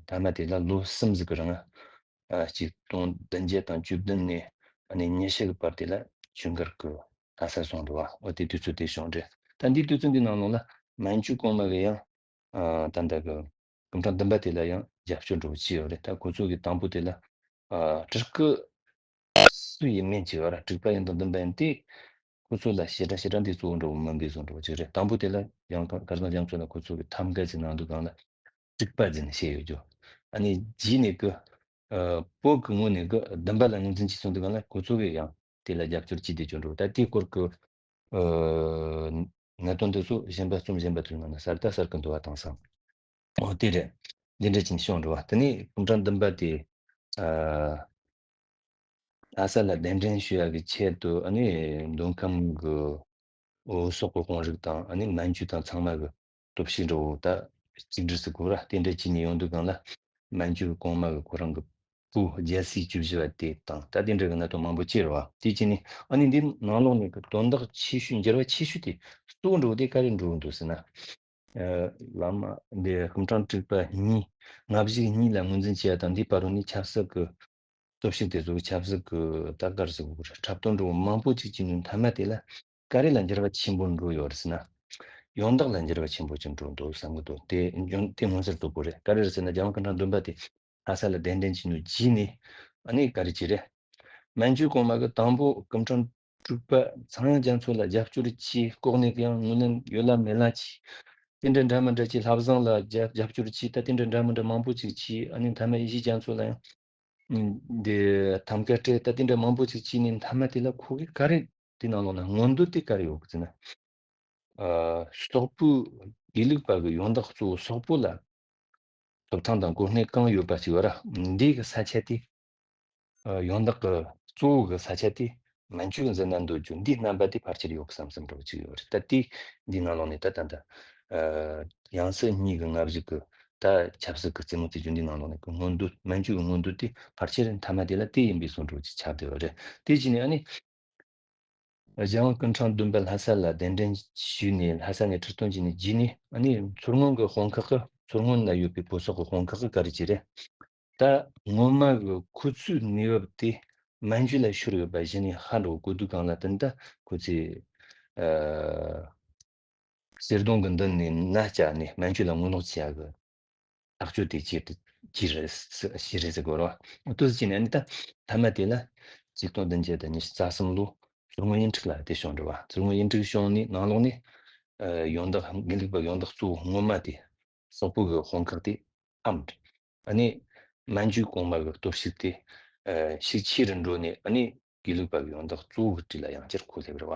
མཐའ་མ་དེ་ལ་ལོ་གསུམ་ཟིག་གི་རིང་ཨ་ཆིག་སྟོང་བདུན་བརྒྱ་དང་བཅུ་བདུན་ནས་ཨ་ནི་ཉི་ཤུ་གི་བར་དེ་ལ་ཇུན་གར་གི་ལྷ་སར་སོང་འདུག་བ། འོ་དེ་དུས་ཚོད་དེ་བྱུང་རེད། ད་འདིའི་དུས་ཚོད་འདི་ནང་ལོགས་ལ་མན་ཇུ་གོང་མ་གི་ཡང་ཨ་ད་ལྟ་གི་སྐུ་ཕྲེང་བདུན་པ་དེ་ལ་ཡང་རྒྱབ་སྐྱོར་འདྲ་བོ་བྱས་ཡོད་རེད། ད་ཁོ་ཚོ་གིས་དང་པོ་དེ་ལ་ ཨ་སྤྲུལ་སྐུ་སུ་ཡིན་མིན་གྱི་བར་སྤྲུལ་པ་ཡིན་དང་བདུན་པ་ཡིན་ཏེ། ཁོ་ཚོ་ལ་བྱེད་སྒྲ་བྱེད་སྒྲ་འདི་གཙོ་བོ་འགྲོ་མིན་པའི་བཟོ་འགྲོ་བ་ཅིག་རེད། དང་པོ་དེ་ལ་ཡང་ག་གར་དང་རྒྱ་མཚོ་ལ་ཁོ་ཚོ་གི་ཐབས་མཁས་ཀྱི་ནང་དུ་གང་ལ་སྤྲུལ་པ་འཛིན་བྱས་ཡོད་རྒྱུ། ཨ་ནི་རྗེས་ནས་ཀི་ཨ་བོད་ཀྱི་ངོས་ནས་ཀི་བདུན་པ་ལ་ངོས་འཛིན་བྱས་སོང་དུས་གང་ལ་ཁོ་ཚོ་གི་ཡང་དེ་ལ་རྒྱབ་སྐྱོར་བྱས་བསྡད་རྒྱུ་འགྲོ། ད་དེའི་སྐོར་གྱི་ཨ་གནད་དོན་དེ་ཚོ་གཞན་པ་རྩོམ་གཞན་པ་དེའི་ནང་ན་གསལ་དང་གསལ་གི་འདུག་བ། དེང་སང་འོ་དེ་རེད། འདི་འདྲ་ཅིག་བྱུང་འགྲོ་བ། དེ་ནས་སྐུ་ཕྲེང་བདུན་པ་དེ་ཨ་ལྷ་ས་ལ་གདན་འདྲེན་ཞུ་ཡག་གི་ཆེད་དུ་ཨ་ནི་མདོ་ཁམས་གི་བོད་སོག་གི་དཔོན་རིགས་དང་ཨ་ནི་མན་ཇུ་དང་ཚང་མ་གི་སྟོབས་ཤུགས་འགྲོ་བོ་ད་གཅིག་སྒྲིལ་སུ་གོ་ར་དེ་འདྲ་བྱས་ནས་ཡོང་དུས་གང་ལ་མན་ཇུ་གོང་མ་གི་ཁོ་རང་གི་བུ་རྒྱལ་སྲས་བཅུ་བཞི་བ་དེ་དང་ད་དེ་འདྲ་གི་གནད་དོན་མང་པོ་ཅིག་རེད་བ། དེ་བྱས་ནས་ཨ་ནི་འདི་ནང་ལོགས་ནས་གི་དོན་དག་ཆེ་ཤོས་འགྱུར་བ་ཆེ་ཤོས་དེ་གཙོ་བོ་འགྲོ་བོ་དེ་ག་རེ་འགྲོ་གི་འདུག་ཟེར་ན། ཨ་བླ་མ་འདི་སྐུ་ཕྲེང་དྲུག་པ་གཉིས་ལྔ་བཞི་གཉིས་ལ་ངོས་འཛིན་བྱས་དང་འདི་བར་དུ་ནི་ཆབ་སྲིད་ཀྱི་སྟོབས་ཤུགས་དེ་ཚོ་ཆབ་སྲིད་ཀྱི་ད་གར་ཟེར་དགོས་རེད། འཁྲབ་སྟོན་འགྲོ་མང་པོ་ཅིག་བྱས་ནས་མཐའ་མ་དེ་ལ་ག་རེ་ལ་འགྱུར་བ་ཆེན་པོ་འགྲོ་ཡོད་རེད་ཟེར་ན། ཡོན་བདག་ལ་འགྱུར་བ་ཆེན་པོ་ཅིག་འགྲོ་འདུག་བསམ་གི་འདུག་དེ་འཇོན་དེ་མངོན་གསལ་དོད་པོ་རེད། ག་རེ་རེད་ཟེར་ན་རྒྱལ་དབང་སྐུ་ཕྲེང་བདུན་པ་དེ་ལྷ་ས་ལ་གདན་འདྲེན་བྱས་ནས་རྗེས་ནས་ཨ་ནི་ག་རེ་ཅིག་རེད། མན་ཇུ་གོང་མ་གི་དང་པོ་སྐུ་ཕྲེང་དྲུག་པ་ཚངས་དབྱངས་རྒྱ་མཚོ་ལ་རྒྱབ་སྐྱོར་གྱིས་ལྐོག་ནས་ཀྱང་ངོས་ལེན་ཡོད་ལ་མེད་ལ་གྱིས། དེ་འདྲ་འདྲ་མི་འདྲ་གྱིས་ལྷ་བཟང་ལ་རྒྱབ་རྒྱབ་སྐྱོར་གྱིས་ད་དེ་འདྲ་འདྲ་མི་འདྲ་མང་པོ་ཅིག་གྱིས་ཨ་ནི་མཐའ་མ་ཡེ་ཤེས་རྒྱ་མཚོ་ལ་ཡང་འདི་ཐམ་ཀ་སྤྲད་ད་དེ་འདྲ་མང་པོ་ཅིག་གྱིས་ནས་མཐའ་མ་དེ་ལ་ཁོ་གིས་ག་རེ་དེ་ནང་ལོགས་ན་མངོན་འདོད་དེ་ག་རེ་ཡོད་གི་ཟེར་ན། ཨ་སོག་པོའི་དགེ་ལུགས་པ་གི་ཡོན་བདག་གཙོ་བོ་སོག་པོ་ལ་ཐོབ་ཐང་དང་གོ་གནས་གང་ཡོད་པ་ཞིག་ཡོད་ར། འདི་གི་ས་ཆ་དེ་ཨ་ཡོན་བདག་གི་གཙོ་བོ་གི་ས་ཆ་དེ་མན་ཇུ་གི་འཛིན་ན་འདོད་རྒྱུ་འདིའི་རྣམ་པ་དེ་ཕལ་ཆེར་ཡོད་གི་བསམ་བསམ་འདྲ་བོ་ཅིག་ཡོད་རེད། ད་དེ་འདི་ནང་ལོགས་ནས་ད་ད་ད་ཨ་ཡང་སྲིད་གཉིས་གི་ལྔ་བཞི་གི་ད་ཆབ་སྲིད་གི་རྩེད་མོ་རྩེ་རྒྱུ་འདི་ནང་ལོགས་ནས་གི་མངོན་འདོད་མན་ཇུ་གི་མངོན་འདོད་དེ་ཕལ་ཆེར་མཐའ་མ་དེ་ལ་དེ་ཡིན་པའི་བཟོ་འདྲ་བོ་ཅིག་ཆགས་བསྡད་ཡོད་རེད། དེ་བྱས་ནས་ཨ་ནི། རྒྱལ་དབང་སྐུ་ཕྲེང་བདུན་པ་ལྷ་ས་ལ་གདན་འདྲེན་ཞུས་ནས་ལྷ་ས་ནས་ཁྲི་སྟོན་བྱས་ནས་རྗེས་ནས་ཨ་ནི་མཚོ་སྔོན་གྱི་དཔོན་ཁག་གི་མཚོ་སྔོན་ན་ཡོད་པའི་བོད་སོག་གི་དཔོན་ཁག་གི་ག་རེ་བྱས་རེད། ད་སྔོན་མ་གི་ཁོ་ཚོའི་གནས་བབ་དེ་མན་ཇུ་ལ་ཤོར་ཡོད་པ་གཞི་ནས་ཧ་འགྲོ་གོ་དུས་གང་ལ་དེ་ད་ཁོ་ཚོས་ཨ་གསེར་སྡོང་གི་མདུན་ནས་མནའ་བསྐྱལ་ནས་མན་ཇུ་ལ་ངོ་ལོག་བྱེད་ཡག་གི་ཐག་གཅོད་དེ་བྱེད་དུ་བྱེད་རེད་ཟེར་བྱེད་རེད་ཟེར་དགོས་རེད་བ། ཏོག་ཙམ་བྱས་ནས་ཨ་ནི་ད་མཐའ་མ་དེ་ལ་ཆིག་སྟོང་བདུན་བརྒྱ་དང་ཉི་ཤུ་རྩ་གསུམ་ལོ་མཚོ་སྔོན་དབྱིན་ཁྲིག་ལ་དེ་བྱུང་འགྲོ་བ། མཚོ་སྔོན་དབྱིན་ཁྲིག་བྱུང་ནས་ནང་ལོགས་ནས་ཨ་ཡོན་བདག་དགེ་ལུགས་པ་ཡོན་བདག་གཙོ་བོ་སྔོན་མ་དེ་སོག་པོ་གི་དཔོན་ཁག་དེ་ཕམ། ཨ་ནི་མན་ཇུ་གོང་མ་གི་སྟོབས་ཤུགས་དེ་ཨ་ཤུགས་ཆེ་རུ་འགྲོ་ནས་ཨ་ནི་དགེ་ལུགས་པ་གི་ཡོན་བདག་གཙོ་བོ་གི་གྲས་ལ་ཡང་བསྐྱར་ཁོ་སླེབས་རེད་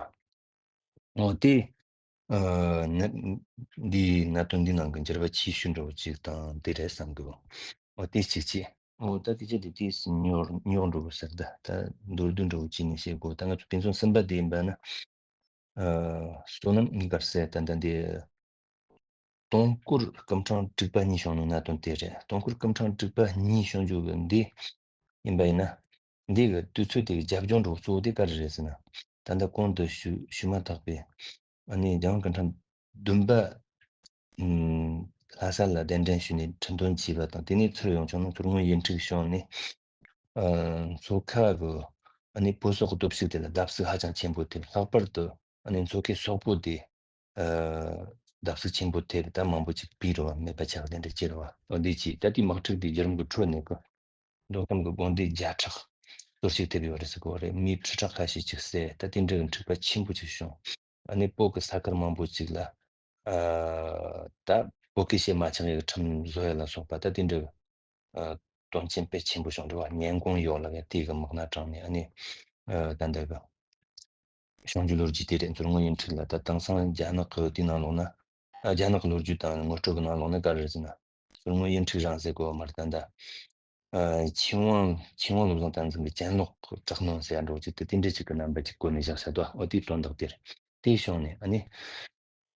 བ། འོ་དེ། ཨ་ན་འདིའི་གནད་དོན་འདི་ནང་གི་འགྱུར་བ་ཆེ་ཤོས་འདྲ་བོ་ཅིག་དང་དེ་རེད་བསམ་གི། འོ་དེ་གཅིག་བྱས། འོ་ད་དེ་ཆ་དེ་དུས་སུ་ཉོག་ཉོག་འགྲོ་བོ་ཟེར། ད་ད་མདོར་བསྡུས་འདྲ་བོ་བྱས་ནས་བཤད་དགོས། ད་ང་ཚོ་ཕན་ཚུན་གསུམ་པ་དེ་ཡིན་པ་ན། ཨ་བསོད་ནམས་གཉིས་ཀར་ཟེར་ད་ད་འདི། སྟོང་སྐོར་སྐུ་ཕྲེང་དྲུག་པ་གཉིས་བྱུང་ནོ་གནད་དོན་དེ་རེད། སྟོང་སྐོར་སྐུ་ཕྲེང་དྲུག་པ་གཉིས་བྱུང་རྒྱུ་གི་འདི་ཡིན་པ་ཡིན་ན། འདི་གི་དུས་ཚོད་དེ་གི་རྒྱབ་ལྗོངས་འདྲ་བོ་གཙོ་བོ་དེ་ག་རེ་རེད་ཟེར་ན། ད་ལྟ་གོང་དུ་ཞུ་ཞུས་མ་ཐག་པའི་ཨ་ནི་རྒྱལ་དབང་སྐུ་ཕྲེང་བདུན་པ་ཨམ་ལྷ་ས་ལ་གདན་འདྲེན་ཞུས་ནས་ཁྲི་འདོན་བྱས་པ་དང་དེ་ནས་ཚུར་ཡོང་བྱུང་ན་མཚོ་སྔོན་དབྱིན་ཁྲིག་བྱུང་ནས་ཨ་མཚོ་ཁ་གི་ཨ་ནི་བོད་སོག་གི་སྟོབས་ཤུགས་དེ་ལ་བརྡབ་གསིག་ཧ་ཅང་ཆེན་པོ་ཐེབས། ལྷག་པར་དུ་ཨ་ནི་མཚོ་ཁའི་སོག་པོ་དེ། ཨ་བརྡབ་གསིག་ཆེན་པོ་ཐེབས། ད་མང་པོ་ཅིག་སྤུས་རེད་བ། མེད་པ་ཆགས། དེ་འདྲ་ཅིག་རེད་བ། འོ་འདི་ཅིག་ད་ལྟའི་དམག་འཁྲུག་འདི་བརྒྱུད་རིམ་གྱི་ཁྲོད་ནས་གི་མདོ་ཁམས་ཀྱི་དགོན་སྡེ་བརྒྱ་ཕྲག་གཏོར་བཤིག་ཐེབས་ཡོད་རེད་ཟེར་གི་རེད། མིའི་ཁྲི་ཕྲག་ཁ་ཤས་ཅིག་བསད། ད་དེ་འདྲ་གི་འཁྲུག་པ་ཆེན་པོ་ཅིག་བྱུང་། ཨ་ནི་བོད་ཀྱི་ས་ཁུལ་མང་པོ་ཅིག་ལ་ཨ་ད་བོད་སྐད་བཤད་མ་ཆོག་ཡག་གི་ཁྲིམས་བཟོ་ཡ་ལ་སོགས་པ་ད་དེ་འདྲ་གི་ཨ་དོན་རྐྱེན་དཔེ་ཆེན་པོ་བྱུང་། རེད་བ། ཉན་གོང་ཡོད་ལ་ཡ་དེ་གི་དམག་སྣ་དྲངས་ནས་ཨ་ནི་ཨ་ད་འདྲ་གི་བྱུང་རྒྱུ་ལོ་རྒྱུས་དེ་རེད། མཚོ་སྔོན་དབྱིན་ཁྲིག་ལ་ད་དེང་སང་རྒྱ་ནག་གི་དེའི་ནང་ལོགས་ན། ཨ་རྒྱ་ནག་གི་ལོ་རྒྱུས་དང་ངོ་སྤྲོད་ཀྱི་ནང་ལོགས་ན་ག་རེ་ཟེར་ན། མཚོ་སྔོན་དབྱིན་ཁྲིག་རང་ཟེར་གོ་མ་རེད། ད་ད་ཨ་ཆིང་ཝང་ཆིང་ཝང་བློ་བཟང་བསྟན་འཛིན་གྱི་གྱེན་ལོག་གི་དྲག་གནོན་ཟེར་ཡ་འདྲ་བོ་ཅིག་དེ་དེ་འདྲ་ཅིག་གི་རྣམ་པ་ཅིག་བཀོད་ནས་བཞག་བྱ་དོ། འོ་དེའི་དོན་དག་དེ་རེད། དེའི་ཕྱོགས་ནས་ཨ་ནི།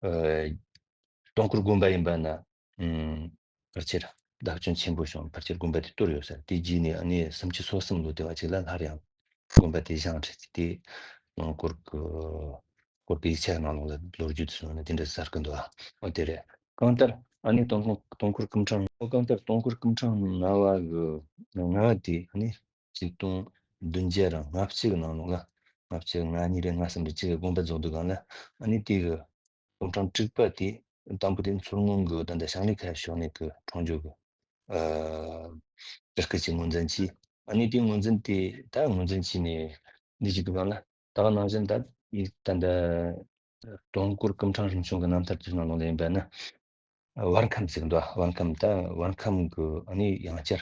ཨ་སྟོང་སྐོར་དགོན་པ་ཡིན་པ་ན། ཨུམ། ཕལ་ཆེར་བདག་སྐྱོང་ཆེན་པོ་བྱུང་། ཕལ་ཆེར་དགོན་པ་དེ་གཏོར་ཡོད་ས་རེད། དེ་རྗེས་ནས་ཨ་ནི་སུམ་ཅུ་སོ་གསུམ་ལོ་དེ་བ་ཅིག་ལ་སླར་ཡང་དགོན་པ་དེ་བཞེངས་རེད། དེ་ནང་སྐོར་གྱི་སྐོར་གྱི་ཡིག་ཆ་ནང་ལོགས་ལ་ལོ་རྒྱུས་དེ་སོང་ནས་དེ་འདྲ་གསལ་གི་འདུག་ཨ། འོ་དེ་རེད། གང་ལྟར་ཨ་ནི་སྟོང་སྟོང་སྐོར་སྐུ་ཕྲེང་། འོ་གང་ལྟར་སྟོང་སྐོར་སྐུ་ཕྲེང་ལྔ་བ་གི་ལྔ་བ་དེ་ཨ་ནི་ཆིག་སྟོང་བདུན་བརྒྱ་ར་ལྔ་བཅུ་གི་ནང་ལོགས་ལ། ལྔ་བཅུ་ང་གཉིས་རེད། ལྔ་གསུམ་རེད། ཅིག་གི་དགོན་པ་རྫོགས་དུས་སྒང་ལ་ཨ་ནི་དེ་གི་སྐུ་ཕྲེང་དྲུག་པ་དེ་དང་པོ་དེ་མཚོ་སྔོན་གི་ད་ལྟ་ཞང་གླིང་ཁ་ཕྱོགས་ནས་གི་འཁྲུངས་རྒྱུ་གི་ཨ་སྤྲུལ་སྐུ་ཅིག་ངོས་འཛིན་གྱིས་ ཨ་ནི་དེ་ངོས་འཛིན་དེ་ད་ངོས་འཛིན་བྱས་ནས་འདི་བྱེད་དུས་སྒང་ལ། ད་ག་ནང་བཞིན་ད་ཡིག་ད་ལྟ་སྟོང་སྐོར་སྐུ་ཕྲེང་རིམ་བྱོན་གྱི་རྣམ་ཐར་དེ་ནང་ལོགས་ལ་ཡིན་པ་ན། བར་ཁམས་ཟེར་གི་འདུག་བར་ཁམས་ད་བར་ཁམས་ཀྱི་ཨ་ནི་ཡང་བསྐྱར་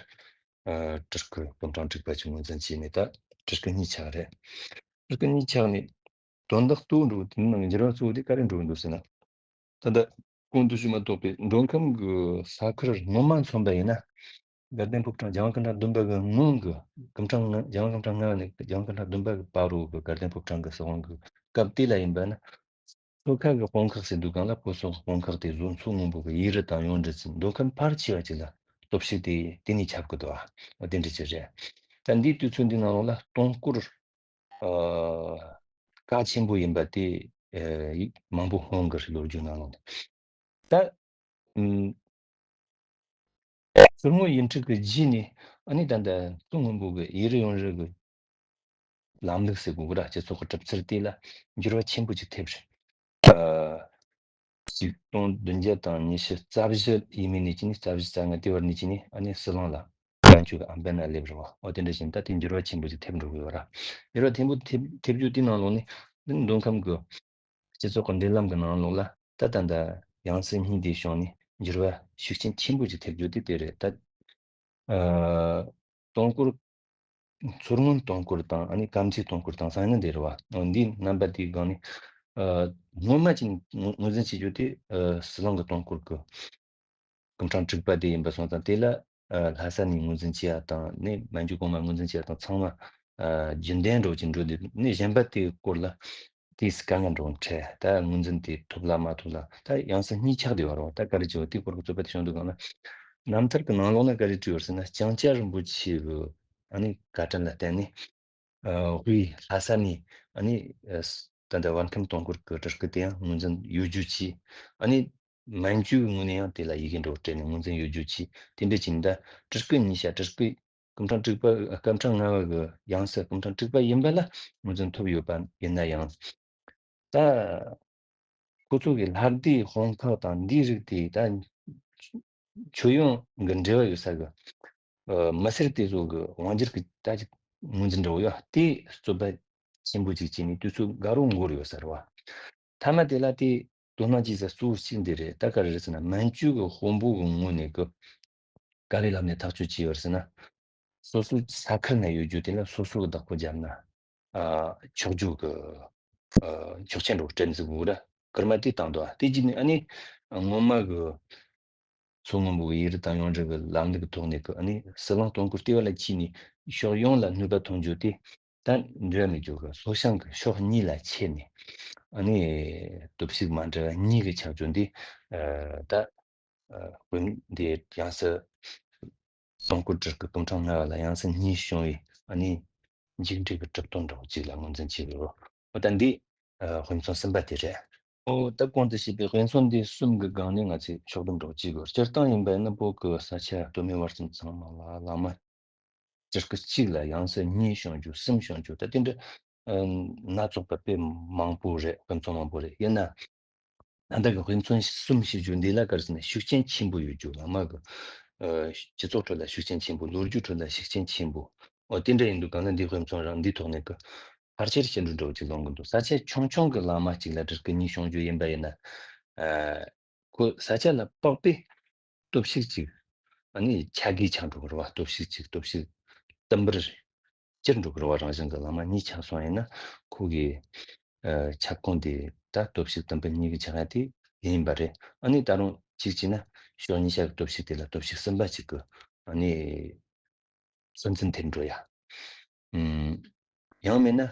ཨ་སྤྲུལ་སྐུ་སྐུ་ཕྲེང་དྲུག་པ་ཅིག་ངོས་འཛིན་བྱས་ནས་ད་སྤྲུལ་སྐུ་གཉིས་ཆགས་རེད། སྤྲུལ་སྐུ་གཉིས་ཆགས་ནས་དོན་དག་གཙོ་བོ་འགྲོ་དེ་ནང་འགྱུར་བ་གཙོ་བོ་དེ་ག་རེ་འགྲོ་གི་འདུག་ཟེར་ན། ད་ལྟ་གོང་དུ་ཞུས་མ་གཏོགས་པའི་མདོ་ཁམས་ཀྱི་ས་ཁུལ་ངོ་མ་མཚོན་པ་ཡིན་ན། དགའ་ལྡན་ཕོ་བྲང་རྒྱལ་དབང་སྐུ་ཕྲེང་བདུན་པ་གི་སྔོན་གྱི་སྐུ་ཕྲེང་ལྔ་རྒྱལ་དབང་སྐུ་ཕྲེང་ལྔ་ནས་རྒྱལ་དབང་སྐུ་ཕྲེང་བདུན་པ་གི་བར་རུ་གི་དགའ་ལྡན་ཕོ་བྲང་གི་སྲིད་དབང་གི་སྐབས་དེ་ལ་ཡིན་པ་ན། མཚོ་ཁ་གི་དཔོན་ཁག་ཟེར་དུས་སྒང་ལ་སྤོ་སོག་དཔོན་ཁག་དེ་ཚོ་མཚོ་སྔོན་པོ་གི་ཡུལ་རི་དང་ཡོངས་འདྲི་ཚུལ་མདོ་ཁམས་ཕལ་ཆེ་བ་ཅིག་ལ་སྟོབས་ཤུགས་དེ་དེ་ནས་ཁྱབ་གི་འདུག་ཨ། དེ་འདྲ་ཅིག་རེད། ད་འདིའི་དུས་ཚོད་འདི་ནང་ལོགས་ལ་སྟོང་སྐོར་ཨ་གལ་ཆེན་པོ་ཡིན་པ་དེ་ཨ་ཡིག་མང་པོ་སྔོན་གྱི་ལོ་རྒྱུས་ནང་ལོགས་ནས། ད་ཨུམ། ཟུར་ངོ་ཡིན་ཁྲི་གི་རྗེས་ནས་ཨ་ནི་ད་ལྟ་མཚོ་སྔོན་པོ་གི་ཡུལ་རི་ཡོངས་རི་གི་ལམ་ལུགས་ཟེར་དགོས་གི་ར། སྤྱི་ཚོགས་ཀྱི་གྲུབ་ཚུལ་དེ་ལ་འགྱུར་བ་ཆེན་པོ་ཅིག་ཐེབས་རེད། ཨ་ཆིག་སྟོང་བདུན་བརྒྱ་དང་ཉི་ཤུ་རྩ་བཞི་ཡས་མས་ནས་ཅི་ནས་རྩ་བཞི་རྩ་ལྔ་དེ་བར་ནས་ཅི་ནས་ཨ་ནི་ཟི་ལིང་ལ་བཙན་བྱོལ་གྱི་ཨམ་བན་ན་སླེབས་རེད་བ། འོ་དེ་འདྲ་བཞིན་ད་དེ་འགྱུར་བ་ཆེན་པོ་ཅིག་ཐེབས་འགྲོ་གི་ཡོད་ར། འགྱུར་བ་ཐེབས་པོ་ཐེབས་ཐེབས་རྒྱུ་དེ་ནང་ལོགས་ནས་ནི་མདོ་ཁམས་ཀྱི་སྤྱི་ཚོགས་ཀྱི་འབྲེལ་ལམ་གྱི་ནང་ལོགས་ལ་ད་ད་ལྟ་ཡང་སྲིད་གཉིས་དེ་བྱུང་ནས་འགྱུར་བ་ཤུགས་རྐྱེན་ཆེན་པོ་ཅིག་ཐེབས་རྒྱུ་དེ་དེ་རེད་ད། ཨ་སྟོང་སྐོར་མཚོ་སྔོན་སྟོང་སྐོར་དང་ཨ་ནི་དཀར་མཛེས་སྟོང་སྐོར་དང་ས་ཡ་ནི་འདི་རེད་བ། འདི་རྣམ་པ་དེའི་སྒང་ནས་ཨ་སྔོན་མ་ཅིག་ངོས་ངོས་འཛིན་བྱེད་རྒྱུ་དེ་ཨ་ཟི་ལིང་གི་སྟོང་སྐོར་གི་སྐུ་ཕྲེང་དྲུག་པ་དེ་ཡིན་པ་སོང་ཙང་དེ་ལ་ཨ་ལྷ་ས་ནས་ངོས་འཛིན་བྱེད་ཡ་དང་ནི་མན་ཇུ་གོང་མ་ངོས་འཛིན་བྱེད་ཡ་དང་ཚང་མ་ཨ་རྒྱུན་ལྡན་འགྲོ་ཅིག་འགྲོ་དེ་ནི་གཞན་པ་དེའི་སྐོར་ལ་དེས་དཀའ་ངལ་འགྲོ་འཕྲད་ད་ངོས་འཛིན་དེ་ཐུབ་ལ་མ་ཐུབ་ལ་ད་ཡང་སྲིད་གཉིས་ཆགས་བསྡད་པ་རེད་བ། ད་ག་རེ་བྱེད་དེའི་སྐོར་གྱི་རྩོད་པ་དེ་བྱུང་དུས་སྒང་ལ་རྣམ་ཐར་གྱི་ནང་ལོགས་ན་ག་རེ་བྲིས་ཡོད་ཟེར་ན་ལྕང་སྐྱ་རིན་པོ་ཆེ་གི་ཨ་ནི་བཀའ་དྲིན་ལ་བརྟེན་ནས། ཨ་དབུས་ལྷ་ས་ནས་ཨ་ནི་ཨ་ད་ལྟ་བར་ཁམས་སྟོང་སྐོར་གྱི་སྤྲུལ་སྐུ་དེ་ཡང་ངོས་འཛིན་ཡོད་རྒྱུ་བྱས། ཨ་ནི་མན་ཇུའི་ངོས་ནས་ཡང་དེ་ལ་ཡི་གེ་འདྲ་བོ་སྤྲད་ནས་ངོས་འཛིན་ཡོད་རྒྱུ་བྱས། དེ་འདྲ་བྱས་ནས་ད་སྤྲུལ་སྐུ་གཉིས་ཆ་སྤྲུལ་སྐུ་སྐུ་ཕྲེང་དྲུག་པ་སྐུ་ཕྲེང་ལྔ་པ་གི་ཡང་སྲིད་སྐུ་ཕྲེང་དྲུག་པ་ཡིན་པ་ལ་ངོས་འཛིན་ཐོབ་ཡོད་པ་ཡིན་ན་ཡང་། ད་ཁོ་ཚོ་གི་ལྷ་སྡེའི་དཔུང་ཁག་དང་འདིའི་རིགས་དེ་ད་ཁྱོན་ཡོངས་ཀྱི་འབྲེལ་བ་ཡོད་ས་གི་ཨ་མི་སེར་དེ་ཚོ་གི་དབང་སྒྱུར་གི་ད་ཅིག་ངོས་འཛིན་འདྲ་བོ་ཡོད་དེ་རྩོད་པ་ཆེན་པོ་ཅིག་བྱས་ནས་དུས་ཚོད་འགའ་རུ་འགོར་ཡོད་ས་རེད་བ། མཐའ་མ་དེ་ལ་དེ་དོ་སྣང་བྱེད་ས་གཙོ་བོ་གཅིག་འདི་རེད། ད་ག་རེ་རེད་ཟེར་ན་མན་ཇུ་གི་དཔོན་པོ་གི་ངོས་ནས་གི་ག་རེ་ལམ་ནས་ཐག་གཅོད་བྱས་ཡོད་ཟེར་ན། སོ་སོའི་ས་ཁུལ་ན་ཡོད་རྒྱུ་དེ་ལ་སོ་སོ་གི་བདག་པོ་བརྒྱབ་ན་ཨ་ཆོག་རྒྱུ་གི་ཨ་ཆོག་མཆན་འདྲ་བོ་སྤྲད་འཛུགས་དགོས་ར། སྐར་མ་དེ་བཏང་འདུག་ཨ་དེ་རྗེས་ནས་ཨ་ནི་སྔོན་མ་གི་མཚོ་སྔོན་པོ་གི་ཡུལ་རི་དང་ཡོངས་འབྲེལ་གི་ལམ་ལུགས་ཀྱི་ཐོག་ནས་གི་ཨ་ནི་ཟི་ལིང་སྟོང་སྐོར་ལྟེ་བ་ལ་ཁྱེར་ནས་ཕྱོགས་ཡོངས་ལ་ནུས་པ་ཐོན་རྒྱུ་དེ་ད་འབྲེལ་བ་མེད་རྒྱུ་གི་ལྷོ་བྱང་གི་ཕྱོགས་གཉིས་ལ་ཕྱེ་ནས་ཨ་ནི་སྟོབས་ཤུགས་མ་འདྲ་བ་གཉིས་ཀྱི་ཆགས་རྒྱུ་འདི་ཨ་ད་ཨ་དཔོན་འདི་ཡང་སྲིད་སྟོང་སྐོར་སྤྲུལ་སྐུ་སྐུ་ཕྲེང་ལྔ་པ་ལ་ཡང་སྲིད་གཉིས་བྱུང་བའི་ཨ་ནི་མཇུག་འབྲས་ཀྱི་གྲུབ་དོན་འདྲ་བོ་གཅིག་ལ་ངོས་འཛིན་བྱེད་དགོས་རེད། འོ་ད་འདི་ཨ་དཔེ་མཚོན་གསུམ་པ་དེ་རེད། འོ་ད་གོང་དུ་བཤད་པའི་དཔེ་མཚོན་འདི་གསུམ་གྱི་སྒང་ནས་ང་ཚོས་ཕྱོགས་བསྡོམས་འདྲ་བོ་བྱེད་དགོས། སྤྱིར་བཏང་ཡིན་པ་ཡིན་ན་བོད་ཀྱི་ས་ཆ་སྟོད་སྨད་བར་གསུམ་ཚང་མ་ལ་བླ་མ་སྤྲུལ་སྐུ་གཅིག་ལ་ཡང་སྲིད་གཉིས་བྱུང་རྒྱུ་གསུམ་བྱུང་རྒྱུ་ད་དེ་འདྲ་ཨ་སྣ་ཚོགས་པ་དཔེ་མང་པོ་རེད། དཔེ་མཚོན་མང་པོ་རེད། ཡིན་ན། ད་ལྟ་གི་དཔེ་མཚོན་གསུམ་ཞེས་བརྗོད་འདི་ལ་ག་རེ་ཟེར་ན་ཤུགས་རྐྱེན་ཆེན་པོ་ཡོད་རྒྱུ་བླ་མ་གི་ཨ་སྤྱི་ཚོགས་ཁྲོད་ལ་ཤུགས་རྐྱེན་ཆེན་པོ་ལོ་རྒྱུས་ཁྲོད་ལ་ཤུགས་རྐྱེན་ཆེན་པོ། འོ་དེ་འདྲ་ཡིན་དུས་གང་ལ་འདིའི་དཔེ་མཚོན་རང་འདིའི་ཐོག་ནས་གི་ཕལ་ཆེར་སྐྱེ་འགྲོ་འདྲ་བོ་ཅིག་ལོང་གི་འདུག་ས་ཆ་ཆུང་ཆུང་གི་བླ་མ་གཅིག་ལ་སྤྲུལ་སྐུ་གཉིས་བྱུང་རྒྱུ་ཡིན་པ་ཡིན་ན། ཨ་ཁོ་ས་ཆ་ལ་དཔག་པའི་སྟོབས་ཤུགས་ཅིག་ཨ་ནི་ཆ་གིས་ཆགས་འགྲོ་གི་རེད་བ། སྟོབས་ཤུགས་ཅིག་སྟོབས་ཤུགས་བརྟན་པོར་གྱུར་འགྲོ་གི་རེད་བ། རང་བཞིན་གྱི་བླ་མ་གཉིས་ཆགས་སོང་ཡིན་ན་ཁོ་གི་ཨ་ཁྱབ་ཁོངས་དེ་ད་སྟོབས་ཤུགས་བརྟན་པོ་གཉིས་ཀྱི་ཆགས་ཡ་དེ་ཡིན་པ་རེད། ཨ་ནི་ད་རུང་གཅིག་བྱས་ན་ཕྱོགས་གཉིས་ཆ་གི་སྟོབས་ཤུགས་དེ་ལ་སྟོབས་ཤུགས་གསུམ་པ་ཅིག་གི་ཨ་ནི་སྲོལ་འཛིན་ཐེབས་འགྲོ་ཡ། ཨུམ། ཡང་མིན་ན་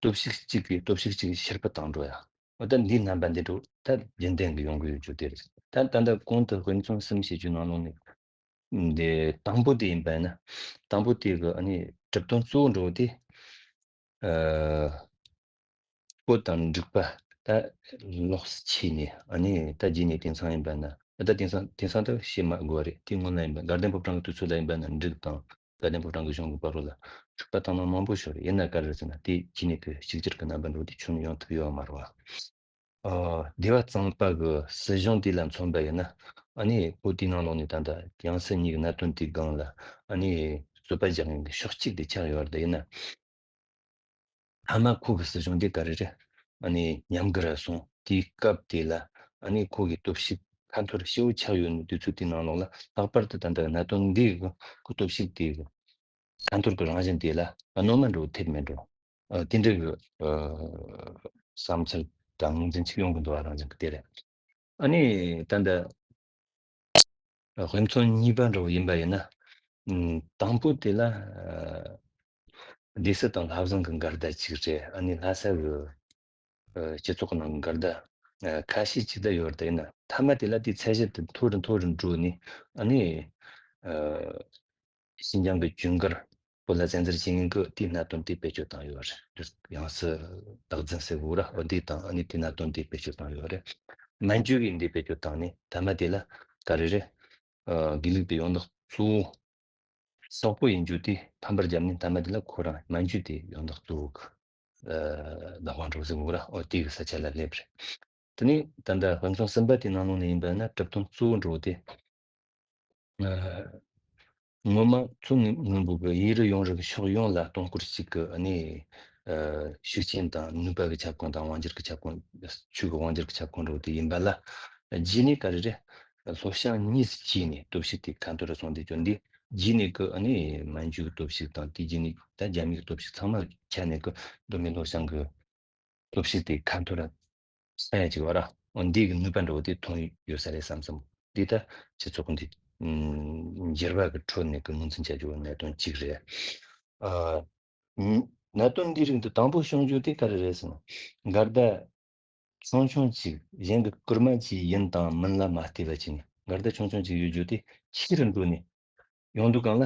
སྟོབས་ཤུགས་གཅིག་གིས་སྟོབས་ཤུགས་གཅིག་གིས་ཕྱིར་ཕུད་བཏང་འགྲོ་ཡ། འོ་ད་འདིའི་རྣམ་པ་འདི་འདྲ་ད་རྒྱུན་ལྡན་གྱི་ཡོང་གི་ཡོད་རྒྱུ་དེ་རེད། ད་ད་ལྟ་གོང་དུ་དཔེ་མཚོན་གསུམ་ཞེས་རྒྱུ་ནང་ལོགས་ནས་འདི་དང་པོ་དེ་ཡིན་པ་ཡིན་ན། དང་པོ་དེ་གི་ཨ་ནི་གྲུབ་དོན་གཙོ་བོ་འདྲ་བོ་དེ་ཨ་བོད་དང་འབྲུག་པ་ད་ལོགས་སུ་ཕྱེ་ནས་ཨ་ནི་ད་རྗེས་ནས་དེང་སང་ཡིན་པ་ན་ད་དེང་སང་དེང་སང་ད་བཤད་མ་དགོས་པ་རེད། དེ་སྔོན་ལ་ཡིན་པ་དགའ་ལྡན་ཕོ་བྲང་གི་དུས་ཚོད་ལ་ཡིན་པ་ན་འབྲུག་དང་དགའ་ལྡན་ཕོ་བྲང་གི་གཞུང་གི་བར་ལ་འཁྲུག་པ་བཏང་ན་མང་པོ་ཤོར་རེད། ཡིན་ན་ག་རེ་ཟེར་ན་དེ་རྗེས་ནས་དེ་གཅིག་གྱུར་གྱི་རྣམ་པ་འགྲོ་དེ་ཁྱོན་ཡོང་ཐུབ་ཡོད་མ་རེད་བ། ཨ་སྡེ་བ་གཙང་པ་གི་སྲིད་གཞུང་དེ་ལ་མཚོན་པ་ཡིན་ན་ཨ་ནི་བོད་དེའི་ནང་ལོགས་ནས་ད་ལྟ་ཡང་སྲིད་གཉིས་ཀྱི་གནད་དོན་དེའི་སྒང་ལ་ཨ་ནི་ རྩོད་པ་རྒྱག་མཁན་གྱི་ཕྱོགས་གཅིག་དེ་ཆགས་ཡོད་རེད། ཡིན་ན། མཐའ་མ་ཁོ་གི་སྲིད་གཞུང་དེ་ག་རེ་རེད། ཨ་ནི་ཉམས་དགའ་ར་སོང་། དེའི་སྐབས་དེ་ལ་ཨ་ནི་ཁོ་གི་སྟོབས་ཤུགས་ཁ་འཐོར་ཞེ་པོ་ཆགས་ཡོད་ནི་དུས་ཚོད་དེའི་ནང་ལོགས་ལ། ལྷག་པར་དུ་ད་ལྟ་གནད་དོན་འདི་གི་ཁོ་སྟོབས་ཤུགས་དེ་གི་ཁ་འཐོར་གི་རང་བཞིན་དེ་ལ་གནོད་མ་འགྲོ་ཐེབས་མེད་འགྲོ། ཨ། དེ་འདྲ་གི་ཨ། བསམ་ཚུལ་དང་ངོས་འཛིན་ཅིག་ཡོང་གི་འདུག་པ། རང་བཞིན་གི་དེ་རེད། ཨ་ནི་ད་ལྟ་དཔེ་མཚོན་གཉིས་པ་འདྲ་བོ་ཡིན་པ་ཡིན་ན། ཨམ། དང་པོ་དེ་ལ་ཨ། སྡེ་སྲིད་དང་ལྷ་བཟང་གི་འགལ་ཟླ་གཅིག་རེད། ཨ་ནི་ལྷ་ས་གི་ཨ། སྤྱི་ཚོགས་ནང་འགལ་ཟླ་ཨ། ཁ་ཤས་ཅིག་ད་ཡོད་རེད། ཡིན་ན་མཐའ་མ་དེ་ལ་དེའི་ཚད་གཞི་དེ་མཐོ་རུ་མཐོ་རུ་འགྲོ་ནས། ཨ་ནི་ཨ། ཤིན་ཅང་གི་ཇུན་གར་བོད་ལ་བཙན་འཛུལ་བྱེད་མཁན་གྱི་དེའི་གནད་དོན་དེ་བེད་སྤྱོད་བཏང་ཡོད་རེད། ཡང་སྲིད་བདག་འཛིན་ཟེར་དགོས་ར། འོ་དེ་དང་། ཨ་ནི་དེའི་གནད་དོན་དེ་བེད་སྤྱོད་བཏང་ཡོད་རེད། མན་ཇུ་གིས་འདི་བེད་སྤྱོད་བཏང་ནས་མཐའ་མ་དེ་ལ་ག་རེ་རེད། ཨ། དགེ་ལུགས་པའི་ཡོན་བདག་གཙོ་བོ་སོག་པོ་ཡིན་རྒྱུ་དེ་ཕམ་པར་བརྒྱབ་ནས། མཐའ་མ་དེ་ལ་ཁོ་རང་མན་ཇུ་དེ་ཡོན་བདག་གཙོ་བོ་གི་ཨ། བདག་དབང་འདྲ་བོ་ཟེར་དགོས་ར། འོ་དེ་གི་ས་ཆ་ལ་སླེབས་རེད། དེ་ནས་ད་ལྟ་དཔེ་མཚོན་གསུམ་པ་དེའི་ནང་ལོགས་ནས་ཡིན་པ་ན། གྲུབ་དོན་གཙོ་བོ་འདྲ་བོ་དེ། ཨ། ངོ་མ་མཚོ་སྔོན་པོ་གི་ཡུལ་རིས་ཡོངས་རྫོགས་ཀྱི་ཕྱོགས་ཡོངས་ལ་སྟོང་སྐོར་གཅིག་གི་ཨ་ནི་ཨ། ཤུགས་རྐྱེན་དང་ནུས་པ་གི་ཁྱབ་ཁོངས་དང་། དབང་སྒྱུར་གྱི་ཁྱབ་ཁོངས། ཆོས་ཀྱི་དབང་སྒྱུར་གྱི་ཁྱབ་ཁོངས་འདྲ་བོ་དེ་ཡིན་པ་ལ། རྗེས་ནས་ག་རེ་རེད། ལྷོ་བྱང་གཉིས་སུ་གྱེས་ནས་སྟོབས་ཤུགས་དེ་ཁ་འཐོར་རུ་སོང་དེ་ཅོ་འདི། རྗེས་ནས་ཀྱི་ཨ་ནི་མན་ཇུ་གི་སྟོབས་ཤུགས་དང་། དེ་རྗེས་ནས་ད་རྒྱ་མིའི་སྟོབས་ཤུགས་ཚང་མ་ཁྱབ་ནས་ཀྱི་མདོ་སྨད་ལྷོ་བྱང་གི་སྟོབས་ཤུགས་དེ་ཁ་འཐོར་ར་ས་ཡ་གཅིག་བར་ར། འོ་འདི་གི་ནུས་པ་འདྲ་བོ་དེ་ཐོན་ཡོད་ས་རེད་བསམ་བསམ། འདི་ད་སྤྱི་ཚོགས་འདི་ཨམ། འགྱུར་བ་གི་ཁྲོད་ནས་ཀྱི་ངོས་འཛིན་བྱ་རྒྱུ་གནད་དོན་གཅིག་རེད། ཨ། ཨམ། གནད་དོན་འདིའི་རིང་དུ་དང་པོ་བྱུང་རྒྱུ་དེ་ག་རེ་རེད་ཟེར་ན། འགལ་ཟླ་ཆུང་ཆུང་ཅིག་གཞན་གྱི་སྐུལ་མ་བྱས་ཡིན་དང་མིན་ལ་མ་ལྟོས་པ་བྱས་ནས། འགལ་ཟླ་ཆུང་ཆུང་ཅིག་ཡོད་རྒྱུ་དེ་ཆེ་རུ་འགྲོ་ནས་ཡོང་དུས་སྒང་ལ།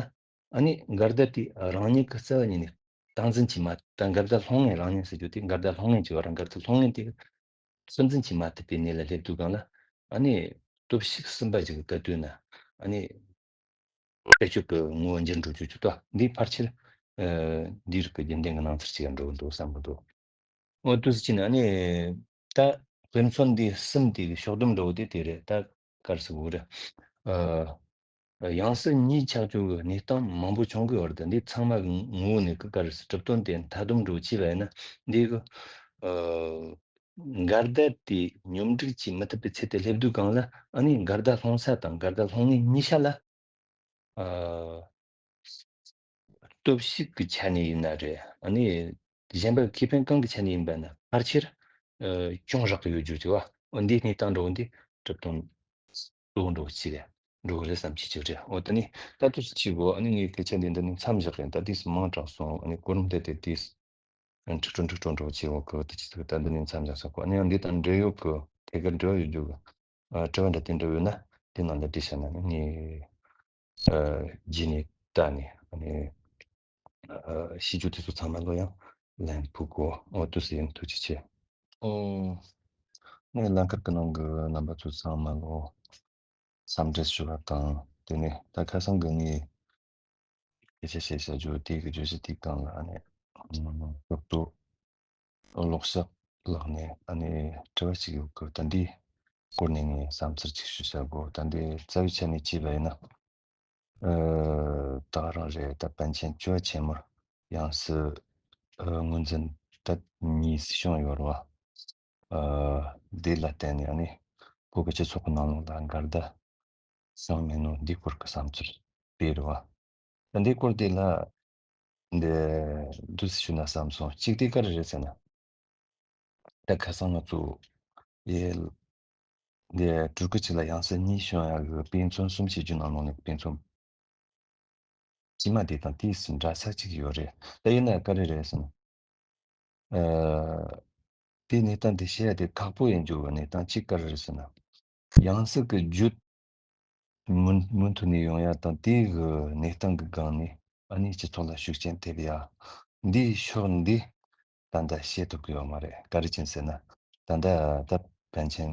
ཨ་ནི་འགལ་ཟླ་དེ་རང་ཉིད་ཀྱི་རྩ་བ་ཉིད་ནས་སྟངས་འཛིན་བྱེད་མ། ད་འགལ་ཟླ་སློང་མཁན། རང་ཉིད་ཟེར་རྒྱུ་དེ་འགལ་ཟླ་སློང་མཁན་ཅིག་ཡོད་ར། འགལ་ཟླ་སློང་མཁན་དེ་ཚོད་འཛིན་བྱེད་མ་ཐུབ་པའི་གནས་ལ་སླེབས་དུས་སྒང་ལ། ཨ་ནི་སྟོབས་ཤུགས་གསུམ་པ་ཅིག་གི་ག་དུས་ན། ཨ་ནི་བེད་སྤྱོད་ཀྱི་ངོ་བོ་འགྱུར་འགྲོ་རྒྱུ་ཅིག་ཏོ། འདི་ཕལ་ཆེར་ཨ། འདིའི་རིགས་ཀྱི་རྒྱུན་ལྡན་གྱི་སྣང་ཚུལ་ཅིག་འགྲོ་གི་འདུག་བསམ་གི་འདུག། འོ་དུས་སུ་ཅི་ན་ནི་ད་དཔེ་མཚོན་འདི་གསུམ་དེ་གི་ཕྱོགས་བསྡོམས་འདྲ་བོ་དེ་དེ་རེད། ད་ག་རེ་ཟེར་དགོས་རེད། ཨ། ཡང་སྲིད་གཉིས་ཆགས་རྒྱུ་གི་གནས་སྟངས་མང་པོ་བྱུང་གི་ཡོད་རེད། འདི་ཚང་མ་གི་ངོ་བོ་ནས་གི་ག་རེ་ཟེར། གྲུབ་དོན་དེ་མཐའ་སྡོམ་འདྲ་བོ་བྱས་པ་ཡིན་ན། འདི་གི་ཨ། འགལ་ཟླ་དེ་སྙོམས་སྒྲིག་བྱེད་མི་ཐུབ་པའི་ཚད་དེ་སླེབས་དུས་སྒང་ལ། ཨ་ནི་འགལ་ཟླ་སློང་ས་དང་འགལ་ཟླ་སློང་མཁན་གཉིས་ཆ་ལ། ཨ། སྟོབས་ཤུགས་ཀྱི་ཆ་ནས་ཡིན་ན་རེད། ཨ་ནི་གཞན་པ་ཁེ་ཕན་གང་གི་ཆ་ནས་ཡིན་པ་ན་ཕལ་ཆེར་ཨ། གྱོང་རག་གི་ཡོད་རྒྱུ་ཅིག་བ། འོ་འདིའི་གནས་སྟངས་འདྲ་བོ་འདི་གྲུབ་དོན་གཙོ་བོ་འདྲ་བོ་ཅིག་རེད། འགྲོ་གི་རེད་བསམ་གྱི་ཅིག་རེད། འོ་ད་ནི་ད་དུས་སུ་ཅིག་གོ། ཨ་ནི་ངའི་སྐད་ཆ་འདི་འདི་ནས་མཚམས་བཞག་གི་ཡིན། ད་དུས་སུ་མང་དྲགས་སོང་། ཨ་ནི་གོ་རིམ་དེ་དེ་དུས་སུ། འཁྲུག་འཁྲུག་འཁྲུག་འཁྲུག་འགྲོ་བྱེད་འོག་གི་དེ་ཅི་ཟིག་ད་འདི་ནས་མཚམས་བཞག་ས་གོ། ཨ་ནི་ཡང་འདི་དང་འབྲེལ་ཡོད་གི་ཐད་ཀར་འབྲེལ་བ་ཡོད་རྒྱུ་གི་ཨ། དྲི་བ་འདྲ་དེ་འདྲ་ཡོད་ན་དེ་ནང་ལ་འདྲི་བྱས་ན་ནི་ངས་ཨ། རྗེས་ནས་ལྟ་ནས། ཨ་ནི་ཨ། ཤེས་རྒྱུ་དེ་ཚོ་ཚང་མ་ལོ་ཡང་ལན་ཕུལ་གོ། འོ་དུས་སུ་ཡིན། ཐུགས་རྗེ་ཆེ། ཨོ། ངས་ལན་ཁུར་གི་ནང་གི་རྣམ་པ་ཚོ་ཚང་མ་ལོ་འཚམས་འདྲི་ཞུ་བ་དང་། དེ་ནས་ད་ཁ་སང་གི་ངས་སྐད་ཆ་བཤད་བྱ་རྒྱུ་དེ་གི་བརྗོད་གཞི་དེའི་སྒང་ལ་ཨ་ནི་ཨ། ལོག་ཏུ་ལོག་ཤག་ལག་ནས་ཨ་ནི་དྲི་བ་ཞིག་ཡོད་གི། ད་འདིའི་སྐོར་ནས་ངས་བསམ་ཚུལ་ཅིག་ཞུ་བྱ་དགོས། ད་འདི་རྩ་བའི་ཆ་ནས་བྱས་པ་ཡིན་ན། ཨ། ད་ག་རང་རེད། ད་པཎ་ཆེན་བཅུ་བ་ཆེན་མོར་ཡང་སྲིད་ཨ། ངོས་འཛིན་ད་གཉིས་སུ་བྱུང་ཡོད་རེད་བ། ཨ། འདི་ལ་བརྟེན་ནས་ཨ་ནི་བོད་ཀྱི་སྤྱི་ཚོགས་ཀྱི་ནང་ལོགས་ལ་འགལ་ཟླ་བྱུང་མེད་ནོ་འདིའི་སྐོར་གྱི་བསམ་ཚུལ་དེ་རེད་བ། ད་འདིའི་སྐོར་དེ་ལ་འདི་འདུག་སེ་ཞུ་ན་བསམ་སོང་། གཅིག་དེ་ག་རེ་རེད་ཟེར་ན། ད་ཁ་སང་ང་ཚོ་ཡེ་འདི་སྤྲུལ་སྐུ་གཅིག་ལ་ཡང་སྲིད་གཉིས་བྱུང་ཡག་གི་དཔེ་མཚོན་གསུམ་བྱེད་རྒྱུ་ནང་ལོགས་ནས་དཔེ་མཚོན་ཕྱི་མ་དེ་དང་དེའི་འདྲ་ས་གཅིག་ཡོད་རེད། ད་ཡིན་ན་ག་རེ་རེད་ཟེར་ན། ཨ། དེ་གནས་སྟངས་དེ་བཤད་ཡ་དེ་ཁག་པོ་ཡིན་རྒྱུ་གི་གནས་སྟངས་གཅིག་ག་རེ་རེད་ཟེར་ན། ཡང་སྲིད་ཀྱི་རྒྱུད་མུ་མུ་མཐུད་ནས་ཡོང་ཡ་དང་། དེ་གི་གནས་སྟངས་ཀྱི་སྒང་ནས་ཨ་ནི་སྤྱི་ཚོགས་ལ་ཤུགས་རྐྱེན་ཐེབས་ཡ་འདིའི་ཕྱོགས་འདི་ད་ལྟ་བཤད་ཐུབ་ཀྱི་ཡོད་མ་རེད། ག་རེ་བྱས་ཟེར་ན། ད་ལྟ་ད་པཎ་ཆེན་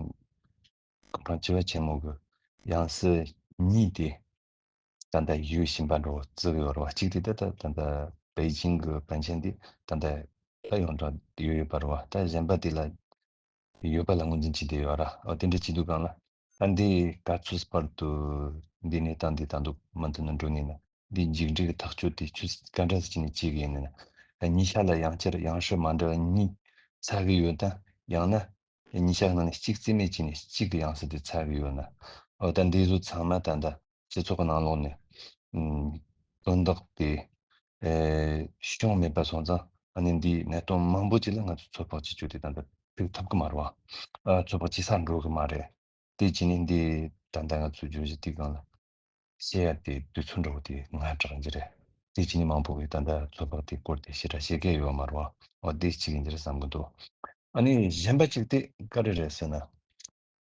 སྐུ་ཕྲེང་བཅུ་བ་ཆེན་མོ་གི་ཡང་སྲིད་གཉིས་དེ་ད་ལྟ་ཡོད་བཞིན་པ་འདྲ་བོ་བརྩི་གི་ཡོད་རེད་བ། གཅིག་དེ་ད་ལྟ་ད་ལྟ་པེ་ཅིང་གི་པཎ་ཆེན་དེ་ད་ལྟ་ད་ཡོངས་གྲགས་ཡོད་ཡོད་པ་རེད་བ། ད་གཞན་པ་དེ་ལ་ཡོད་པ་ལ་ངོས་འཛིན་བྱེད་བསྡད་ཡོད་ར། འོ་དེ་འདྲ་བྱེད་དུས་སྒང་ལ་ཨ་འདི་ག་ཚོད་བར་དུ་འདི་གནས་སྟངས་འདི་ད་དུང་མུ་མཐུད་ནས་འགྲོ་ནི་ན། འདི་འཇིགས་འདྲེ་གི་ཐག་གཅོད་དེ་ཆུ་ག་འདྲ་ཟེར་གྱི་ནས་བྱེད་གི་ཡིན་ན། ཉིན་ཞག་ལ་ཡང་བསྐྱར་ཡང་སྲིད་མ་འདྲ་བ་གཉིས་ཚ་གི་ཡོད་ན། ཡང་ན་ཉིན་ཞག་ནང་ནས་གཅིག་རྩིས་མེད་བྱས་ནས་གཅིག་གི་ཡང་སྲིད་དེ་ཚ་གི་ཡོད་ན། འོ་ད་འདི་ཚོ་ཚང་མ་ད་ལྟ་སྤྱི་ཚོགས་ཀྱི་ནང་ལོགས་ནས་ཨམ་དོན་དག་དེ་ཨེ་བྱུང་མེད་པ་སོང་ཙང་། ཨ་ནི་འདིའི་གནད་དོན་མང་པོ་ཅིག་ལ་ང་ཚོ་ཚོད་དཔག་བྱེད་རྒྱུ་དེ་ད་ལྟ་ཐུག་ཐུབ་ཀྱི་མ་རེད་བ། ཨ་ཚོད་དཔག་བྱེད་ས་འགྲོ་གི་མ་རེད། དེ་བྱས་ནས་འདི་ད་ལྟ་ང་ཚོ་བརྗོད་གཞི་དེའི་སྒང་ལ་བཤད་ཡ་དེ་དུས་ཚོད་འདྲ་བོ་དེ་ང་དྲག་གི་རེད། དེ་བྱས་ནས་མང་པོ་གིས་ད་ལྟ་ཚོད་དཔག་དེའི་སྐོར་དེ་ཞེ་དྲག་བཤད་མཁན་ཡོད་མ་རེད་བ། འོ་དེ་གཅིག་ཡིན་གྱི་རེད་བསམ་གྱི་འདུག་ཨ་ནི་གཞན་པ་གཅིག་དེ་ག་རེ་རེད་ཟེར་ན།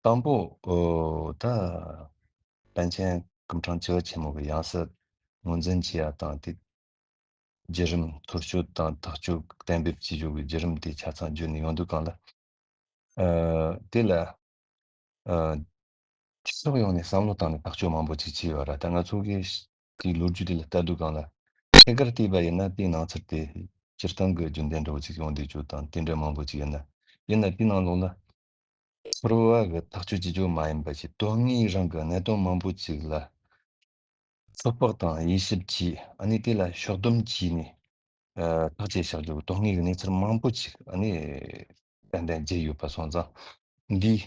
དང་པོ་ཨོ་ད་པཎ་ཆེན་སྐུ་ཕྲེང་བཅུ་བ་ཆེན་མོ་གི་ཡང་སྲིད་ངོས་འཛིན་བྱེད་ཡ་དང་དེ་བརྒྱུད་རིམ་ཐོར་སྐྱོད་དང་ཐག་གཅོད་གཏན་འབེབས་བྱེད་རྒྱུ་གི་བརྒྱུད་རིམ་དེ་ཆ་ཚང་བརྗོད་ནས་ཡོང་དུས་སྒང་ལ། ཨ་དེ་ལ་ཨ་ཕྱོགས་ཡོངས་ནས་བསམ་བློ་བཏང་ནས་ཐག་གཅོད་མང་པོ་ཅིག་བྱས་ཡོད་ར། ད་ང་ཚོ་གིས་དེའི་ལོ་རྒྱུས་དེ་ལ་ལྟ་དུས་སྒང་ལ་ཐད་ཀར་བལྟས་པ་ཡིན་ན་དེའི་ནང་ཚུལ་དེ་སྤྱིར་བཏང་གི་རྒྱུན་ལྡན་འདྲ་བོ་ཅིག་ཡོང་བསྡད་རྒྱུ་དང་དེ་འདྲ་མང་པོ་ཅིག་ཡིན་ན། ཡིན་ན་དེའི་ནང་ལོགས་ལ། ཚོར་བ་གི་ཐག་གཅོད་བྱེད་རྒྱུ་མ་ཡིན་པ་ཞིག་དོན་དངོས་རང་གི་གནད་དོན་མང་པོ་ཅིག་ལ་ཚོད་དཔག་དང་དབྱེ་ཞིབ་བྱས། ཨ་ནི་དེ་ལ་ཕྱོགས་བསྡོམས་བྱས་ནས་ཨ་ཐག་བཅད་བཞག་རྒྱུ་གི་དོན་དངོས་ཀྱི་གནས་ཚུལ་མང་པོ་ཅིག་ཨ་ནི་ཏན་ཏན་བརྗེད་ཡོད་པ་སོང་ཙང་། འདིས་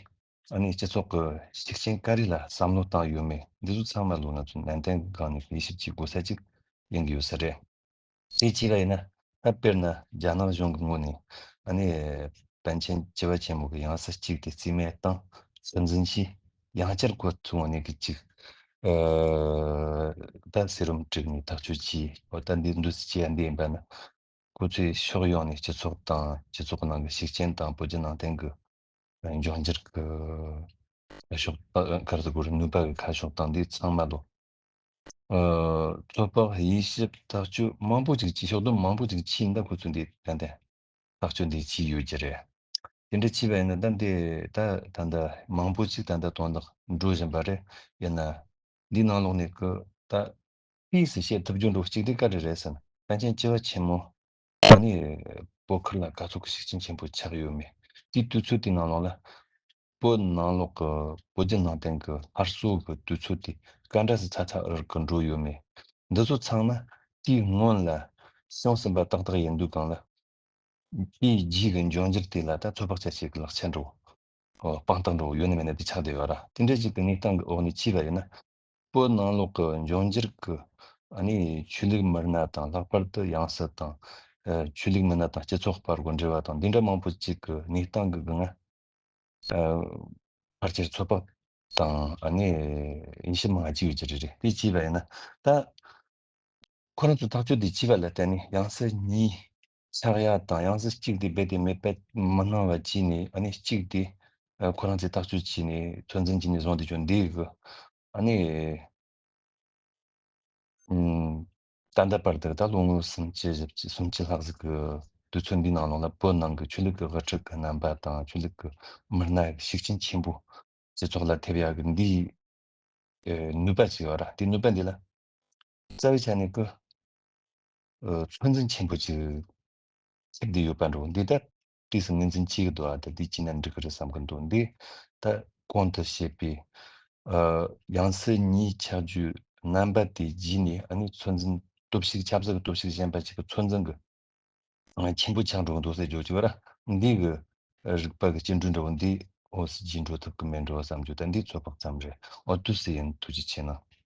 ཨ་ནི་སྤྱི་ཚོགས་ཀྱི་ཤུགས་རྐྱེན་ག་རེ་ལ་བསམ་བློ་བཏང་ཡོད་མེད་འདི་ཚོ་ཚང་མ་ལོ་ང་ཚོ་ནན་ཏན་གྱི་སྒང་ནས་དབྱེ་ཞིབ་བྱེད་དགོས་ས་ཅིག་ཡིན་གྱི་ཡོད་ས་རེད། དེ་བྱས་པ་ཡིན་ན། ད་དཔེར་ན་རྒྱ་ནག་གཞུང་གི་ངོས་ནས་ཨ་ནི་པཎ་ཆེན་བཅུ་བ་ཆེན་མོ་གི་ཡང་སྲིད་གཅིག་དེ་རྩིས་མེད་བཏང་། ཚོད་འཛིན་བྱས། ཡང་བསྐྱར་ཁོ་ཚོའི་ངོས་ནས་གི་གཅིག་ཨ་ད་སེར་བུམ་བསྒྲིགས་ནས་ཐག་གཅོད་བྱས། འོ་ད་འདི་འདུག་སེ་བྱས་ཡ་འདི་ཡིན་པ་ན། ཁོ་ཚོས་ཕྱོགས་ཡོངས་ནས་སྤྱི་ཚོགས་དང་སྤྱི་ཚོགས་ནང་གི་ཤུགས་རྐྱེན་དང་བོད་བརྒྱུད་ནང་བསྟན་གི་འབྱུང་འགྱུར་གྱི་ཁ་ཕྱོགས་ད་ག་རེ་ཟེར་དགོས་རེད། ནུས་པ་གི་ཁ་ཕྱོགས་དང་འདི་ཚང་མ་ལོ། ཨ་ཚོད་དཔག་དབྱེ་ཞིབ་ཐག་གཅོད་མང་པོ་ཅིག་བྱས། ཕྱོགས་བསྡོམས་མང་པོ་ཅིག་བྱས་ཡིན་ད་ཁོ་ཚོས་འདི་ཏན་ཏན་ཐག་གཅོད་འདི་བྱས་ཡོད་ཀྱི་རེད། དེ་འདྲ་བྱས་པ་ཡིན་ན་ད་འདི་ད་ད་ལྟ་མང་པོ་ཅིག་ད་ལྟ་དོན་དག་འགྲོ་བཞིན་པ་རེད། ཡིན་ན་འདི་ནང་ལོགས་ནས་གི་ད་དཔེ་སུ་བཤད་ཐུབ་རྒྱུ་འགྲོ་གཅིག་དེ་ག་རེ་རེད་ཟེར་ན། པཎ་ཆེན་བཅུ་བ་ཆེན་མོ་ཨ་ནི་བོད་ཁུལ་ལ་ག་ཚོད་ཀྱི་ཤུགས་རྐྱེན་ཆེན་པོ་ཆགས་ཡོད་མེད། དེའི་དུས་ཚོད་དེའི་ནང་ལོགས་ལ་བོད་ནང་ལོགས་ཀྱི་བོད་བརྒྱུད་ནང་བསྟན་གྱི་སླར་གསོ་གི་དུས་ཚོད་དེ་ག་འདྲ་སེ་ཚ་ཚ་འུར་འུར་གྱི་འགྲོ་ཡོད་མེད། འདི་ཚོ་ཚང་མ་དེའི་སྔོན་ལ་བྱུང་ཟིན་པ་ཏག་ཏག་ཡིན་དུས་སྒང་ལ། དེའི་རྗེས་ཀྱི་འབྱུང་འགྱུར་དེ་ལ་ད་ཚོད་དཔག་བྱ་བྱེད་ཀྱི་ལག་ཆ་འགྲོ། ཨོ་དཔང་རྟགས་འགྲོ་ཡོད་ན་མེད་ན་དེ་ཆགས་བསྡད་ཡོད་ར། དེ་འདྲ་ཅིག་གི་གནས་སྟངས་ཀྱི་འོག་ནས་བྱས་པ་ཡིན་ན། བོད་ནང་ལོགས་ཀྱི་འབྱུང་འགྱུར་གྱི་ཨ་ནི་ཆོས་ལུགས་མི་སྣ་དང་། ལྷག་པར་དུ་ཡང་སྲིད་དང་། ཨ་ཆོས་ལུགས་མི་སྣ་དང་སྤྱི་ཚོགས་བར་གྱི་འབྲེལ་བ་དང་འདི་འདྲ་མང་པོ་ཅིག་གི་གནས་སྟངས་ཀྱི་སྒང་ང་། ཨ་ཕལ་ཆེར་ཚོད་དཔག་དང་ཨ་ནི་དབྱེ་ཞིབ་མང་ང་བྱས་ཡོད་ཀྱི་རེད། རེད། དེ་བྱས་པ་ཡིན་ན་ད། ཁོ་རང་ཚོས་ཐག་གཅོད་དེ་བྱས་པ་ལ་བརྟེན་ནས་ཡང་སྲིད་གཉིས་ཆགས་ཡ་དང་། ཡང་སྲིད་གཅིག་དེ་རྦད་དེ་མེད་པ་མི་སྣང་བ་བྱས་ནས། ཨ་ནི་གཅིག་དེ་ཨ་ཁོ་རང་ཚོས་ཐག་གཅོད་བྱས་ནས་ཚོད་འཛིན་བྱས་ནས་བཟུང་བསྡད་རྒྱུ་འདི་གི་ཨ་ནི་ཨམ་ད་ལྟ་བར་དུ་ད་ལོ་ངོ་སུམ་ཅུ་བཞི་བཅུ་སུམ་ཅུ་ལྷག་ཟིག་གི་དུས་ཚོད་འདིའི་ནང་ལོགས་ལ་བོད་ནང་གི་ཆོས་ལུགས་ཀྱི་དབུ་ཁྲིད་ཀྱི་རྣམ་པ་དང་ཆོས་ལུགས་ཀྱི་མི་སྣ་ཤུགས་རྐྱེན་ཆེན་པོ་སྤྱི་ཚོགས་ལ་ཐེབས་ཡག་གི་འདིའི་ཨེ་ནུས་པ་ཅིག་ཡོད་ར། དེ་ནུས་པ་འདི་ལ་རྩ་བའི་ཆ་ནས་ཀི་ཨེ་ཚོད་འཛིན་ཆེན་པོ་ཅིག་ཐེབས་བསྡད་ཡོད་པ་འདྲ་བོ། འདི་ད་དུས་སུ་ངོས་འཛིན་བྱེད་ཀྱི་འདུག་ཨ། ད་འདི་བྱས་ན་འགྲིག་གི་རེད་བསམ་གྱི་འདུག་འདི་ད་གོང་དུ་བཤད་པའི་ཨེ་ཡང་སྲིད་གཉིས་ཆགས་རྒྱུའི་རྣམ་པ་དེ་བརྗེས་ནས། ཨ་ནི་ཚོད་འཛིན་སྟོབས་ཤུགས་ཆབ་སྲིད་ཀྱི་སྟོབས་ཤུགས་གཞན་པ་ཅིག་གི་ཚོད་འཛིན་གྱི་ཆེན་པོ་ཆགས་འགྲོ་གི་འདུག་ཟེར་རྒྱུ་ཅིག་ཡོད་ར། འདི་གི་རིག་པ་གི་སྐྱིལ་འགྲོ་འདྲ་བོ་འདི་འོ་སི་ཇི་འགྲོ་ཐུབ་ཀི་མེད་འགྲོ་བསམ་རྒྱུ། ད་འདི་ཚོད་དཔག་ཙམ་རེད། འོ་དུས་སུ་ཡིན། ཐུགས་རྗེ་ཆེ་གནང་།